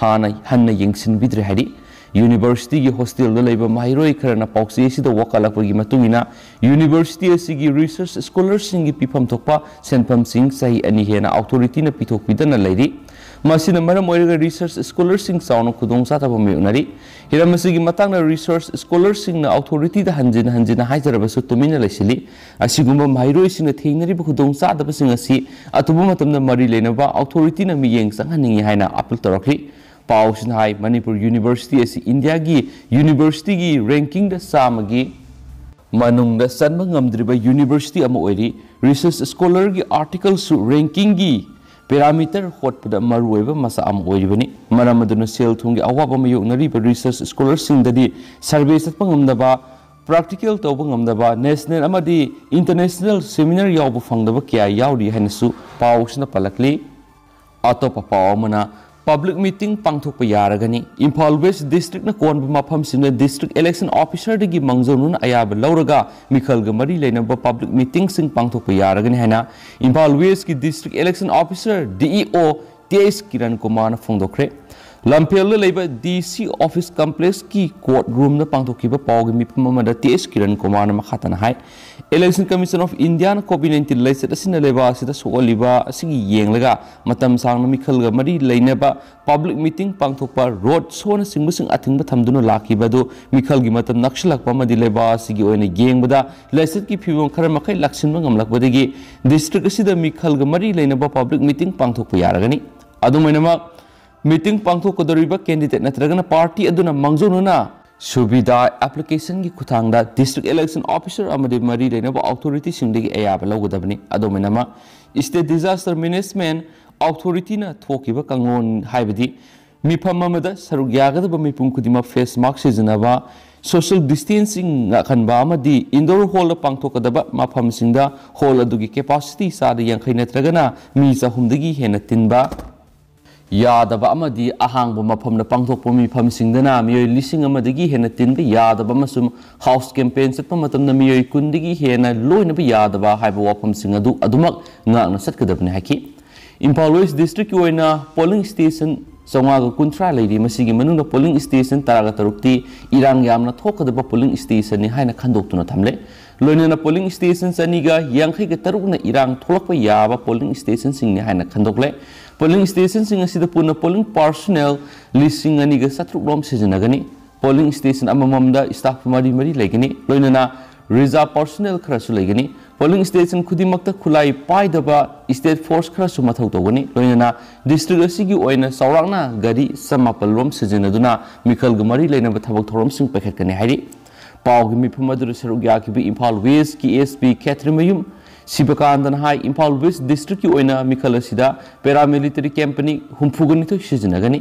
ꯍꯥꯟꯅ ꯍꯟꯅ ꯌꯦꯡꯁꯤꯟꯕꯤꯗ꯭ꯔꯦ ꯍꯥꯏꯔꯤ꯫ ꯌꯨꯅꯤꯚꯔꯁꯤꯇꯤꯒꯤ ꯍꯣꯁꯇꯦꯜꯗ ꯂꯩꯕ ꯃꯍꯩꯔꯣꯏ ꯈꯔꯅ ꯄꯥꯎꯆꯦ ꯑꯁꯤꯗ ꯋꯥꯀꯠꯂꯛꯄꯒꯤ ꯃꯇꯨꯡ ꯏꯟꯅ, ꯌꯨꯅꯤꯚꯔꯁꯤꯇꯤ ꯑꯁꯤꯒꯤ ꯔꯤꯁꯔꯆ ꯁ꯭ꯀꯣꯂꯔꯁꯤꯡꯒꯤ ꯄꯤꯐꯝ ꯊꯣꯛꯄ ꯁꯦꯟꯐꯝꯁꯤꯡ ꯆꯍꯤ ꯑꯅꯤ ꯍꯦꯟꯅ ꯑꯣꯊꯣꯔꯤꯇꯤꯅ ꯄꯤꯊꯣꯛꯄꯤꯗꯅ ꯂꯩꯔꯤ꯫ ꯃꯁꯤꯅ ꯃꯔꯝ ꯑꯣꯏꯔꯒ ꯔꯤꯁꯔꯆ ꯁ꯭ꯀꯣꯂꯔꯁꯤꯡ ꯆꯥꯎꯅ ꯈꯨꯗꯣꯡꯆꯥꯗꯕ ꯃꯥꯌꯣꯛꯅꯔꯤ꯫ ꯍꯤꯔꯝ ꯑꯁꯤꯒꯤ ꯃꯇꯥꯡꯗ ꯔꯤꯁꯔꯆ ꯁ꯭ꯀꯣꯂꯔꯁꯤꯡꯅ ꯑꯣꯊꯣꯔꯤꯇꯤꯗ ꯍꯟꯖꯤꯟ ꯍꯟꯖꯤꯟꯅ ꯍꯥꯏꯖꯔꯕꯁꯨ ꯇꯨꯃꯤꯟꯅ ꯂꯩꯁꯤꯜꯂꯤ꯫ ꯑꯁꯤꯒꯨꯝꯕ ꯃꯍꯩꯔꯣꯏꯁꯤꯡꯅ ꯊꯦꯡꯅꯔꯤꯕ ꯈꯨꯗꯣꯡꯆꯥꯗꯕꯁꯤꯡ ꯑꯁꯤ ꯑꯊꯨꯕ ꯃꯇꯝꯗ ꯃꯔꯤ ꯂꯩꯅꯕ ꯑꯣꯊꯣꯔꯤꯇꯤꯅ ꯃꯤꯠꯌꯦꯡ ꯆꯪꯍꯟꯅꯤꯡꯏ ꯍꯥꯏꯅ ꯑꯄꯤꯜ ꯇꯧꯔꯛꯂꯤ꯫ ꯄꯥꯎꯁꯤꯅ ꯍꯥꯏ, ꯃꯅꯤꯄꯨꯔ ꯌꯨꯅꯤꯚꯔꯁꯤꯇꯤ ꯑꯁꯤ ꯏꯟꯗꯤꯌꯥꯒꯤ ꯌꯨꯅꯤꯚꯔꯁꯤꯇꯤꯒꯤ ꯔꯦꯡꯀꯤꯡꯗ ꯆꯥꯝꯃꯒꯤ ꯃꯅꯨꯡꯗ ꯆꯟꯕ ꯉꯝꯗ꯭ꯔꯤꯕ ꯌꯨꯅꯤꯚꯔꯁꯤꯇꯤ ꯑꯃ ꯑꯣꯏꯔꯤ꯫ ꯔꯤꯁꯔꯆ ꯁ꯭ꯀꯣꯂꯔꯒꯤ ꯑꯥꯔꯇꯤꯀꯜꯁꯨ ꯔꯦꯡꯀꯤꯡꯒꯤ ꯄꯦꯔꯥꯃꯤꯇꯔ ꯍꯣꯠꯄꯗ ꯃꯔꯨꯑꯣꯏꯕ ꯃꯆꯥꯛ ꯑꯃ ꯑꯣꯏꯔꯤꯕꯅꯤ꯫ ꯃꯔꯝ ꯑꯗꯨꯅ ꯁꯦꯜ ꯊꯨꯝꯒꯤ ꯑꯋꯥꯕ ꯃꯥꯌꯣꯛꯅꯔꯤꯕ ꯔꯤꯁꯔꯆ ꯁ꯭ꯀꯣꯂꯔꯁꯤꯡꯗꯗꯤ ꯁꯔꯚꯦ ꯆꯠꯄ ꯉꯝꯗꯕ, ꯄ꯭ꯔꯥꯛꯇꯤꯀꯦꯜ ꯇꯧꯕ ꯉꯝꯗꯕ, ꯅꯦꯁꯅꯦꯜ ꯑꯃꯗꯤ ꯏꯟꯇꯔꯅꯦꯁꯅꯦꯜ ꯁꯦꯃꯤꯅꯥꯔ ꯌꯥꯎꯕ ꯐꯪꯗꯕ ꯀꯌꯥ ꯌꯥꯎꯔꯤ ꯍꯥꯏꯅꯁꯨ ꯄꯥꯎꯁꯤꯅ ꯄꯜꯂꯛꯂꯤ꯫ ꯑꯇꯣꯞꯄ ꯄꯥꯎ ꯑꯃꯅ, ꯄꯕ꯭ꯂꯤꯛ ꯃꯤꯇꯤꯡ ꯄꯥꯡꯊꯣꯛꯄ ꯌꯥꯔꯒꯅꯤ꯫ ꯏꯝꯐꯥꯜ ꯋꯦꯁ ꯗꯤꯁꯇ꯭ꯔꯤꯛꯅ ꯀꯣꯟꯕ ꯃꯐꯝꯁꯤꯡꯗ ꯗꯤꯁꯇ꯭ꯔꯤꯛ ꯏꯂꯦꯛꯁꯟ ꯑꯣꯐꯤꯁꯔꯗꯒꯤ ꯃꯥꯡꯖꯧꯅꯅ ꯑꯌꯥꯕ ꯂꯧꯔꯒ ꯃꯤꯈꯜꯒ ꯃꯔꯤ ꯂꯩꯅꯕ ꯄꯕ꯭ꯂꯤꯛ ꯃꯤꯇꯤꯡꯁꯤꯡ ꯄꯥꯡꯊꯣꯛꯄ ꯌꯥꯔꯒꯅꯤ ꯍꯥꯏꯅ ꯏꯝꯐꯥꯜ ꯋꯦꯁꯀꯤ ꯗꯤꯁꯇ꯭ꯔꯤꯛ ꯏꯂꯦꯛꯁꯟ ꯑꯣꯐꯤꯁꯔ, ꯗꯤ ꯏ ꯑꯣ, ꯇꯤ ꯑꯩꯆ ꯀꯤꯔꯟ ꯀꯨꯃꯥꯔꯅ ꯐꯣꯡꯗꯣꯛꯈ꯭ꯔꯦ꯫ ꯂꯝꯐꯦꯜꯗ ꯂꯩꯕ ꯗꯤ ꯁꯤ ꯑꯣꯐꯤꯁ ꯀꯝꯄ꯭ꯂꯦꯛꯁꯀꯤ ꯀꯣꯔꯠ ꯔꯨꯝꯗ ꯄꯥꯡꯊꯣꯛꯈꯤꯕ ꯄꯥꯎꯒꯤ ꯃꯤꯐꯝ ꯑꯃꯗ ꯇꯤ ꯑꯩꯆ ꯀꯤꯔꯟ ꯀꯨꯃꯥꯔꯅ ꯃꯈꯥ ꯇꯥꯅ ꯍꯥꯏ, ꯏꯂꯦꯛꯁꯟ ꯀꯃꯤꯁꯟ ꯑꯣꯐ ꯏꯟꯗꯤꯌꯥꯅ ꯀꯣꯚꯤꯗ ꯅꯥꯏꯟꯇꯤꯟ ꯂꯥꯏꯆꯠ ꯑꯁꯤꯅ ꯂꯩꯕꯥꯛ ꯑꯁꯤꯗ ꯁꯣꯛꯍꯜꯂꯤꯕ ꯑꯁꯤꯒꯤ ꯌꯦꯡꯂꯒ ꯃꯇꯝ ꯁꯥꯡꯅ ꯃꯤꯈꯜꯒ ꯃꯔꯤ ꯂꯩꯅꯕ ꯄꯕ꯭ꯂꯤꯛ ꯃꯤꯇꯤꯡ ꯄꯥꯡꯊꯣꯛꯄ, ꯔꯣꯗ ꯁꯣꯅꯆꯤꯡꯕꯁꯤꯡ ꯑꯊꯤꯡꯕ ꯊꯝꯗꯨꯅ ꯂꯥꯛꯈꯤꯕ ꯑꯗꯨ ꯃꯤꯈꯜꯒꯤ ꯃꯇꯝ ꯅꯛꯁꯤꯜꯂꯛꯄ ꯑꯃꯗꯤ ꯂꯩꯕꯥꯛ ꯑꯁꯤꯒꯤ ꯑꯣꯏꯅ ꯌꯦꯡꯕꯗ ꯂꯥꯏꯆꯠꯀꯤ ꯐꯤꯕꯝ ꯈꯔ ꯃꯈꯩ ꯂꯥꯛꯁꯤꯟꯕ ꯉꯝꯂꯛꯄꯗꯒꯤ ꯗꯤꯁꯇ꯭ꯔꯤꯛ ꯑꯁꯤꯗ ꯃꯤꯈꯜꯒ ꯃꯔꯤ ꯂꯩꯅꯕ ꯄꯕ꯭ꯂꯤꯛ ꯃꯤꯇꯤꯡ ꯄꯥꯡꯊꯣꯛꯄ ꯌꯥꯔꯒꯅꯤ꯫ ꯑꯗꯨꯝ ꯑꯣꯏꯅꯃꯛ, ꯃꯤꯇꯤꯡ ꯄꯥꯡꯊꯣꯛꯀꯗꯧꯔꯤꯕ ꯀꯦꯟꯗꯤꯗꯦꯠ ꯅꯠꯇ꯭ꯔꯒꯅ ꯄꯥꯔꯇꯤ ꯑꯗꯨꯅ ꯃꯥꯡꯖꯧꯅꯅ ꯁꯨꯕꯤꯗꯥ ꯑꯦꯄ꯭ꯂꯤꯀꯦꯁꯟꯒꯤ ꯈꯨꯠꯊꯥꯡꯗ ꯗꯤꯁꯇ꯭ꯔꯤꯛ ꯏꯂꯦꯛꯁꯟ ꯑꯣꯐꯤꯁꯔ ꯑꯃꯗꯤ ꯃꯔꯤ ꯂꯩꯅꯕ ꯑꯣꯊꯣꯔꯤꯇꯤꯁꯤꯡꯗꯒꯤ ꯑꯌꯥꯕ ꯂꯧꯒꯗꯕꯅꯤ꯫ ꯑꯗꯨꯝ ꯑꯣꯏꯅꯃꯛ, ꯁ꯭ꯇꯦꯠ ꯗꯤꯖꯥꯁꯇꯔ ꯃꯦꯅꯦꯖꯃꯦꯟ ꯑꯣꯊꯣꯔꯤꯇꯤꯅ ꯊꯣꯛꯈꯤꯕ ꯀꯥꯡꯂꯣꯟ, ꯍꯥꯏꯕꯗꯤ ꯃꯤꯐꯝ ꯑꯃꯗ ꯁꯔꯨꯛ ꯌꯥꯒꯗꯕ ꯃꯤꯄꯨꯝ ꯈꯨꯗꯤꯡꯃꯛ ꯐꯦꯁ ꯃꯥꯛꯁ ꯁꯤꯖꯤꯟꯅꯕ, Social distancing ꯉꯥꯛꯍꯟꯕ ꯑꯃꯗꯤ indoor hallꯗ ꯄꯥꯡꯊꯣꯛꯀꯗꯕ ꯃꯐꯝꯁꯤꯡꯗ hall ꯑꯗꯨꯒꯤ capacity ꯆꯥꯗ ꯌꯥꯡꯈꯩ ꯅꯠꯇ꯭ꯔꯒꯅ ꯃꯤ ꯆꯍꯨꯝꯗꯒꯤ ꯍꯦꯟꯅ ꯇꯤꯟꯕ ꯌꯥꯗꯕ ꯑꯃꯗꯤ ꯑꯍꯥꯡꯕ ꯃꯐꯝꯗ ꯄꯥꯡꯊꯣꯛꯄ ꯃꯤꯐꯝꯁꯤꯡꯗꯅ ꯃꯤꯑꯣꯏ ꯂꯤꯁꯤꯡ ꯑꯃꯗꯒꯤ ꯍꯦꯟꯅ ꯇꯤꯟꯕ ꯌꯥꯗꯕ ꯑꯃꯁꯨꯡ house campaign ꯆꯠꯄ ꯃꯇꯝꯗ ꯃꯤꯑꯣꯏ ꯀꯨꯟꯗꯒꯤ ꯍꯦꯟꯅ ꯂꯣꯏꯅꯕ ꯌꯥꯗꯕ ꯍꯥꯏꯕ ꯋꯥꯐꯝꯁꯤꯡ ꯑꯗꯨ ꯑꯗꯨꯃꯛ ꯉꯥꯛꯅ ꯆꯠꯀꯗꯕꯅꯤ ꯍꯥꯏꯈꯤ꯫ ꯏꯝꯐꯥꯜ West Districtꯀꯤ ꯑꯣꯏꯅ polling station ꯆꯥꯝꯃꯉꯥꯒ ꯀꯨꯟꯊ꯭ꯔꯥ ꯂꯩꯔꯤ꯫ ꯃꯁꯤꯒꯤ ꯃꯅꯨꯡꯗ polling station ꯇꯔꯥꯒ ꯇꯔꯨꯛꯇꯤ ꯏꯔꯥꯡ ꯌꯥꯝꯅ ꯊꯣꯛꯀꯗꯕ polling stationꯅꯤ ꯍꯥꯏꯅ ꯈꯟꯗꯣꯛꯇꯨꯅ ꯊꯝꯂꯦ꯫ ꯂꯣꯏꯅꯅ polling station ꯆꯅꯤꯒ ꯌꯥꯡꯈꯩꯒ ꯇꯔꯨꯛꯅ ꯏꯔꯥꯡ ꯊꯣꯛꯂꯛꯄ ꯌꯥꯕ polling stationꯁꯤꯡꯅꯤ ꯍꯥꯏꯅ ꯈꯟꯗꯣꯛꯂꯦ꯫ Polling stationꯁꯤꯡ ꯑꯁꯤꯗ ꯄꯨꯟꯅ polling personnel ꯂꯤꯁꯤꯡ ꯑꯅꯤꯒ ꯆꯥꯇ꯭ꯔꯨꯛ ꯔꯣꯝ ꯁꯤꯖꯤꯟꯅꯒꯅꯤ꯫ Polling station ꯑꯃꯃꯝꯗ staff ꯃꯔꯤ ꯃꯔꯤ ꯂꯩꯒꯅꯤ꯫ ꯂꯣꯏꯅꯅ reserve personnel ꯈꯔꯁꯨ ꯂꯩꯒꯅꯤ꯫ Polling station ꯈꯨꯗꯤꯡꯃꯛꯇ ꯈꯨꯠꯂꯥꯏ ꯄꯥꯏꯗꯕ state force ꯈꯔꯁꯨ ꯃꯊꯧ ꯇꯧꯒꯅꯤ꯫ ꯂꯣꯏꯅꯅ district ꯑꯁꯤꯒꯤ ꯑꯣꯏꯅ ꯆꯥꯎꯔꯥꯛꯅ ꯒꯥꯔꯤ ꯆꯃꯥꯄꯜ ꯔꯣꯝ ꯁꯤꯖꯤꯟꯅꯗꯨꯅ ꯃꯤꯈꯜꯒ ꯃꯔꯤ ꯂꯩꯅꯕ ꯊꯕꯛ ꯊꯧꯔꯝꯁꯤꯡ ꯄꯥꯏꯈꯠꯀꯅꯤ ꯍꯥꯏꯔꯤ꯫ ꯄꯥꯎꯒꯤ ꯃꯤꯐꯝ ꯑꯗꯨꯗ ꯁꯔꯨꯛ ꯌꯥꯈꯤꯕ ꯏꯝꯐꯥꯜ Westꯀꯤ SP ꯈꯦꯇ꯭ꯔꯤꯃꯌꯨꯝ ꯁꯤꯕꯀꯥꯟꯗꯅ ꯍꯥꯏ, ꯏꯝꯐꯥꯜ West Districtꯀꯤ ꯑꯣꯏꯅ ꯃꯤꯈꯜ ꯑꯁꯤꯗ paramilitary company ꯍꯨꯝꯐꯨꯒ ꯅꯤꯊꯣꯏ ꯁꯤꯖꯤꯟꯅꯒꯅꯤ꯫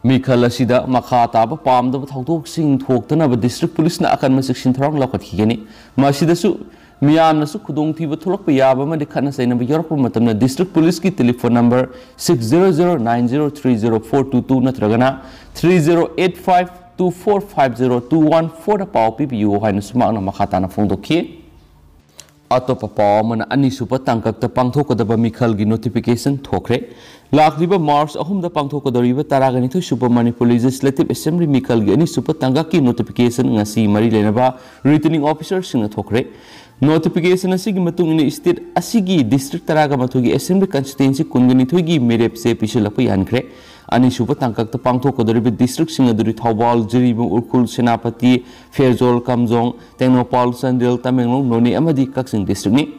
ꯃꯤꯈꯜ ꯑꯁꯤꯗ ꯃꯈꯥ ꯇꯥꯕ ꯄꯥꯝꯗꯕ ꯊꯧꯗꯣꯛꯁꯤꯡ ꯊꯣꯛꯇꯅꯕ district policeꯅ ꯑꯀꯟꯕ ꯆꯦꯛꯁꯤꯟ ꯊꯧꯔꯥꯡ ꯂꯧꯈꯠꯈꯤꯒꯅꯤ꯫ ꯃꯁꯤꯗꯁꯨ ꯃꯤꯌꯥꯝꯅꯁꯨ ꯈꯨꯗꯣꯡꯊꯤꯕ ꯊꯣꯛꯂꯛꯄ ꯌꯥꯕ ꯑꯃꯗꯤ ꯈꯠꯅ ꯆꯩꯅꯕ ꯌꯥꯎꯔꯛꯄ ꯃꯇꯝꯗ district policeꯀꯤ telephone number six zero zero nine zero three zero four two two ꯅꯠꯇ꯭ꯔꯒꯅ three zero eight five two four five zero two one fourꯗ ꯄꯥꯎ ꯄꯤꯕꯤꯌꯨ ꯍꯥꯏꯅꯁꯨ ꯃꯍꯥꯛꯅ ꯃꯈꯥ ꯇꯥꯅ ꯐꯣꯡꯗꯣꯛꯈꯤ꯫ ꯑꯇꯣꯞꯄ ꯄꯥꯎ ꯑꯃꯅ, ꯑꯅꯤꯁꯨꯕ ꯇꯥꯡꯀꯛꯇ ꯄꯥꯡꯊꯣꯛꯀꯗꯕ ꯃꯤꯈꯜꯒꯤ notification ꯊꯣꯛꯈ꯭ꯔꯦ꯫ ꯂꯥꯛꯂꯤꯕ March ꯑꯍꯨꯝꯗ ꯄꯥꯡꯊꯣꯛꯀꯗꯧꯔꯤꯕ ꯇꯔꯥꯒ ꯅꯤꯊꯣꯏ ꯁꯨꯕ ꯃꯅꯤꯄꯨꯔ Legislative Assembly ꯃꯤꯈꯜꯒꯤ ꯑꯅꯤꯁꯨꯕ ꯇꯥꯡꯀꯛꯀꯤ notification ꯉꯁꯤ ꯃꯔꯤ ꯂꯩꯅꯕ returning officerꯁꯤꯡꯅ ꯊꯣꯛꯈ꯭ꯔꯦ꯫ Notification ꯑꯁꯤꯒꯤ ꯃꯇꯨꯡ ꯏꯟꯅ state ꯑꯁꯤꯒꯤ district ꯇꯔꯥꯒ ꯃꯥꯊꯣꯏꯒꯤ assembly constituency ꯀꯨꯟꯒ ꯅꯤꯊꯣꯏꯒꯤ ꯃꯤꯔꯦꯞꯁꯦ ꯄꯤꯁꯤꯜꯂꯛꯄ ꯌꯥꯍꯟꯈ꯭ꯔꯦ꯫ ꯑꯅꯤꯁꯨꯕ ꯇꯥꯡꯀꯛꯇ ꯄꯥꯡꯊꯣꯛꯀꯗꯧꯔꯤꯕ districtꯁꯤꯡ ꯑꯗꯨꯗꯤ ꯊꯧꯕꯥꯜ, ꯖꯤꯔꯤꯕꯥꯝ, ꯎꯈ꯭ꯔꯨꯜ, ꯁꯦꯅꯥꯄꯇꯤ, ꯐꯦꯔꯖꯣꯜ, ꯀꯥꯝꯖꯣꯡ, ꯇꯦꯡꯅꯧꯄꯜ, ꯆꯥꯟꯗꯦꯜ, ꯇꯃꯦꯡꯂꯣꯡ, ꯅꯣꯅꯦ ꯑꯃꯗꯤ ꯀꯛꯆꯤꯡ districtꯅꯤ꯫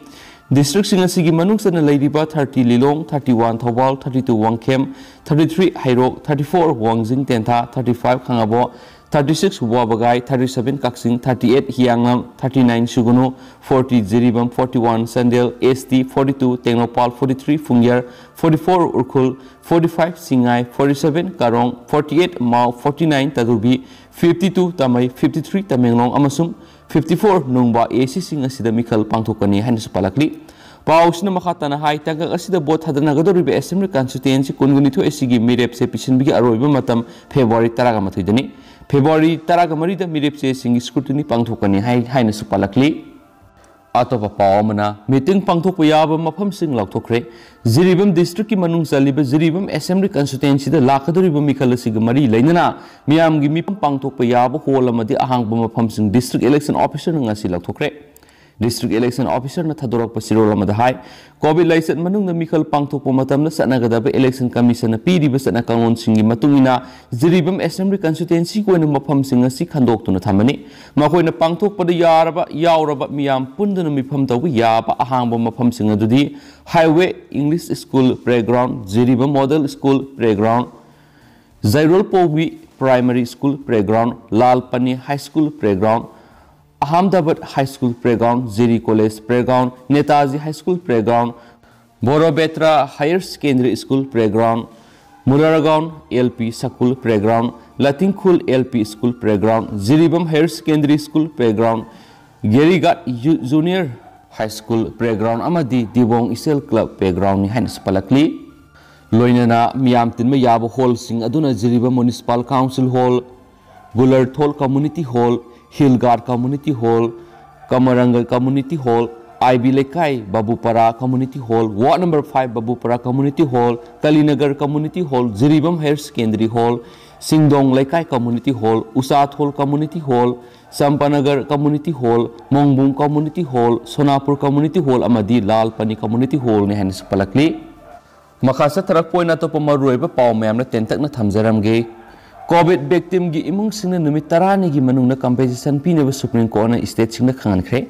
Districtꯁꯤꯡ ꯑꯁꯤꯒꯤ ꯃꯅꯨꯡ ꯆꯟꯅ ꯂꯩꯔꯤꯕ thirty ꯂꯤꯂꯣꯡ, thirty one Thoubal, thirty two Wangkhem, thirty three ꯍꯩꯔꯣꯛ, thirty four ꯋꯥꯡꯖꯤꯡ ꯇꯦꯟꯊꯥ, thirty five ꯈꯥꯉꯕꯣꯛ, thirty six Wabagai, thirty seven Kakching, thirty eight Hiyangam, thirty nine Sugnu, forty Jiribam, forty one Chandel, S T forty two Tengnoupal, forty three Phungyar, forty four Urkhul, forty five Singngai, forty seven Karong, forty eight Mao, forty nine Tadubi, fifty two Tamei, fifty three Tamenglong ꯑꯃꯁꯨꯡ fifty four ꯅꯨꯡꯕ A C ꯁꯤꯡ ꯑꯁꯤꯗ ꯃꯤꯈꯜ ꯄꯥꯡꯊꯣꯛꯀꯅꯤ ꯍꯥꯏꯅꯁꯨ ꯄꯥꯜꯂꯛꯂꯤ꯫ ꯄꯥꯎꯁꯤꯅ ꯃꯈꯥ ꯇꯥꯅ ꯍꯥꯏ, ꯇꯥꯡꯀꯛ ꯑꯁꯤꯗ ꯚꯣꯠ ꯊꯥꯗꯅꯒꯗꯧꯔꯤꯕ Assembly Constituency ꯀꯨꯟꯒ ꯅꯤꯊꯣꯏ ꯑꯁꯤꯒꯤ ꯃꯤꯔꯦꯞꯁꯦ ꯄꯤꯁꯤꯟꯕꯒꯤ ꯑꯔꯣꯏꯕ ꯃꯇꯝ February ꯇꯔꯥꯃꯥꯊꯣꯏꯗꯅꯤ꯫ February ꯇꯔꯥꯃꯔꯤꯗ ꯃꯤꯔꯦꯞ ꯆꯦꯁꯤꯡꯒꯤ scrutiny ꯄꯥꯡꯊꯣꯛꯀꯅꯤ ꯍꯥꯏ ꯍꯥꯏꯅꯁꯨ ꯄꯥꯜꯂꯛꯂꯤ꯫ ꯑꯇꯣꯞꯄ ꯄꯥꯎ ꯑꯃꯅ, meeting ꯄꯥꯡꯊꯣꯛꯄ ꯌꯥꯕ ꯃꯐꯝꯁꯤꯡ ꯂꯥꯎꯊꯣꯛꯈ꯭ꯔꯦ꯫ ꯖꯤꯔꯤꯕꯥꯝ districtꯀꯤ ꯃꯅꯨꯡ ꯆꯜꯂꯤꯕ ꯖꯤꯔꯤꯕꯥꯝ Assembly Constituencyꯗ ꯂꯥꯛꯀꯗꯧꯔꯤꯕ ꯃꯤꯈꯜ ꯑꯁꯤꯒ ꯃꯔꯤ ꯂꯩꯅꯅ ꯃꯤꯌꯥꯝꯒꯤ ꯃꯤꯐꯝ ꯄꯥꯡꯊꯣꯛꯄ ꯌꯥꯕ hall ꯑꯃꯗꯤ ꯑꯍꯥꯡꯕ ꯃꯐꯝꯁꯤꯡ District Election Officerꯅ ꯉꯁꯤ ꯂꯥꯎꯊꯣꯛꯈ꯭ꯔꯦ꯫ District Election Officerꯅ ꯊꯥꯗꯣꯔꯛꯄ ꯆꯦꯔꯣꯜ ꯑꯃꯗ ꯍꯥꯏ, COVID ꯂꯥꯏꯆꯠ ꯃꯅꯨꯡꯗ ꯃꯤꯈꯜ ꯄꯥꯡꯊꯣꯛꯄ ꯃꯇꯝꯗ ꯆꯠꯅꯒꯗꯕ Election Commissionꯅ ꯄꯤꯔꯤꯕ ꯆꯠꯅ ꯀꯥꯡꯂꯣꯟꯁꯤꯡꯒꯤ ꯃꯇꯨꯡ ꯏꯟꯅ ꯖꯤꯔꯤꯕꯥꯝ Assembly Constituencyꯒꯤ ꯑꯣꯏꯅ ꯃꯐꯝꯁꯤꯡ ꯑꯁꯤ ꯈꯟꯗꯣꯛꯇꯨꯅ ꯊꯝꯃꯅꯤ꯫ ꯃꯈꯣꯏꯅ ꯄꯥꯡꯊꯣꯛꯄꯗ ꯌꯥꯔꯕ ꯌꯥꯎꯔꯕ ꯃꯤꯌꯥꯝ ꯄꯨꯟꯗꯨꯅ ꯃꯤꯐꯝ ꯇꯧꯕ ꯌꯥꯕ ꯑꯍꯥꯡꯕ ꯃꯐꯝꯁꯤꯡ ꯑꯗꯨꯗꯤ Highway English School Playground, Jiribam Model School Playground, ꯖꯩꯔꯣꯜ ꯄꯣꯕꯤ Primary School Playground, ꯂꯥꯜ ꯄꯅꯤ High School Playground, Ahmedabad High School Playground, Jiri College Playground, Netaji High School Playground, Borobekra Higher Secondary School Playground, Murargaon L P School Playground, Latingkhul L P School Playground, Jiribam Higher Secondary School Playground, Gerighat ꯌꯨ-, Junior High School Playground ꯑꯃꯗꯤ ꯗꯤꯕꯣꯡ ꯏꯆꯦꯜ Club Playgroundꯅꯤ ꯍꯥꯏꯅꯁꯨ ꯄꯜꯂꯛꯂꯤ꯫ ꯂꯣꯏꯅꯅ ꯃꯤꯌꯥꯝ ꯇꯤꯟꯕ ꯌꯥꯕ hallꯁꯤꯡ ꯑꯗꯨꯅ Jiribam Municipal Council Hall, ꯒꯨꯂꯔꯊꯣꯜ Community Hall, Hill Guard Community Hall, ꯀꯃꯔꯪꯒ Community Hall, ꯑꯥꯏ ꯕꯤ ꯂꯩꯀꯥꯏ ꯕꯥꯕꯨꯄꯥꯔꯥ Community Hall, Ward number five ꯕꯥꯕꯨꯄꯥꯔꯥ Community Hall, ꯀꯂꯤꯅꯒꯔ Community Hall, Jiribam Higher Secondary Hall, ꯁꯤꯡꯗꯣꯡ ꯂꯩꯀꯥꯏ Community Hall, ꯎꯆꯥꯊꯣꯜ Community Hall, ꯆꯝꯄꯥꯅꯒꯔ Community Hall, ꯃꯣꯡꯕꯨꯡ Community Hall, ꯁꯣꯅꯥꯄꯨꯔ Community Hall ꯑꯃꯗꯤ ꯂꯥꯜ ꯄꯅꯤ Community Hallꯅꯤ ꯍꯥꯏꯅꯁꯨ ꯄꯜꯂꯛꯂꯤ꯫ ꯃꯈꯥ ꯆꯠꯊꯔꯛꯄ ꯑꯣꯏꯅ ꯑꯇꯣꯞꯄ ꯃꯔꯨꯑꯣꯏꯕ ꯄꯥꯎ ꯃꯌꯥꯝꯅ ꯇꯦꯟꯇꯛꯅ ꯊꯝꯖꯔꯝꯒꯦ꯫ COVID victimꯒꯤ ꯏꯃꯨꯡꯁꯤꯡꯅ ꯅꯨꯃꯤꯠ ꯇꯔꯥꯅꯤꯒꯤ ꯃꯅꯨꯡꯗ compensation ꯄꯤꯅꯕ Supreme Courtꯅ stateꯁꯤꯡꯗ ꯈꯪꯍꯟꯈ꯭ꯔꯦ꯫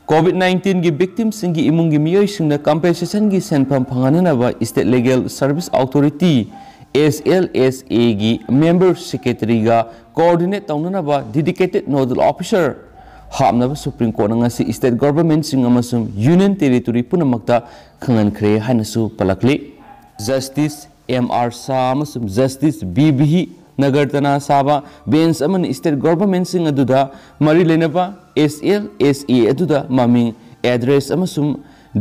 COVID nineteenꯒꯤ victimꯁꯤꯡꯒꯤ ꯏꯃꯨꯡꯒꯤ ꯃꯤꯑꯣꯏꯁꯤꯡꯅ compensationꯒꯤ ꯁꯦꯟꯐꯝ ꯐꯪꯍꯟꯅꯅꯕ State Legal Service Authority, ꯑꯦꯁ ꯑꯦꯜ ꯑꯦꯁ ꯑꯦꯒꯤ ꯃꯦꯝꯕꯔ ꯁꯦꯀ꯭ꯔꯦꯇꯔꯤꯒ ꯀꯣꯑꯣꯔꯗꯤꯅꯦꯠ ꯇꯧꯅꯅꯕ ꯗꯤꯗꯤꯀꯦꯇꯦꯠ ꯅꯣꯗꯦꯜ ꯑꯣꯐꯤꯁꯔ ꯍꯥꯞꯅꯕ ꯁꯨꯄ꯭ꯔꯤꯝ ꯀꯣꯔꯠꯅ ꯉꯁꯤ ꯁ꯭ꯇꯦꯠ ꯒꯣꯚꯔꯟꯃꯦꯟꯠꯁꯤꯡ ꯑꯃꯁꯨꯡ ꯌꯨꯅꯤꯌꯟ ꯇꯦꯔꯤꯇꯣꯔꯤ ꯄꯨꯝꯅꯃꯛꯇ ꯈꯪꯍꯟꯈ꯭ꯔꯦ ꯍꯥꯏꯅꯁꯨ ꯄꯜꯂꯛꯂꯤ꯫ ꯖꯁꯇꯤꯁ ꯑꯦꯝ ꯑꯥꯔ ꯁꯥ ꯑꯃꯁꯨꯡ ꯖꯁꯇꯤꯁ ꯕꯤ ꯚꯤ ꯅꯒꯔꯇꯅꯥ ꯁꯥꯕ ꯕꯦꯟꯆ ꯑꯃꯅ ꯁ꯭ꯇꯦꯠ ꯒꯣꯚꯔꯟꯃꯦꯟꯠꯁꯤꯡ ꯑꯗꯨꯗ ꯃꯔꯤ ꯂꯩꯅꯕ ꯑꯦꯁ ꯑꯦꯜ ꯑꯦꯁ ꯑꯦ ꯑꯗꯨꯗ ꯃꯃꯤꯡ, ꯑꯦꯗ꯭ꯔꯦꯁ ꯑꯃꯁꯨꯡ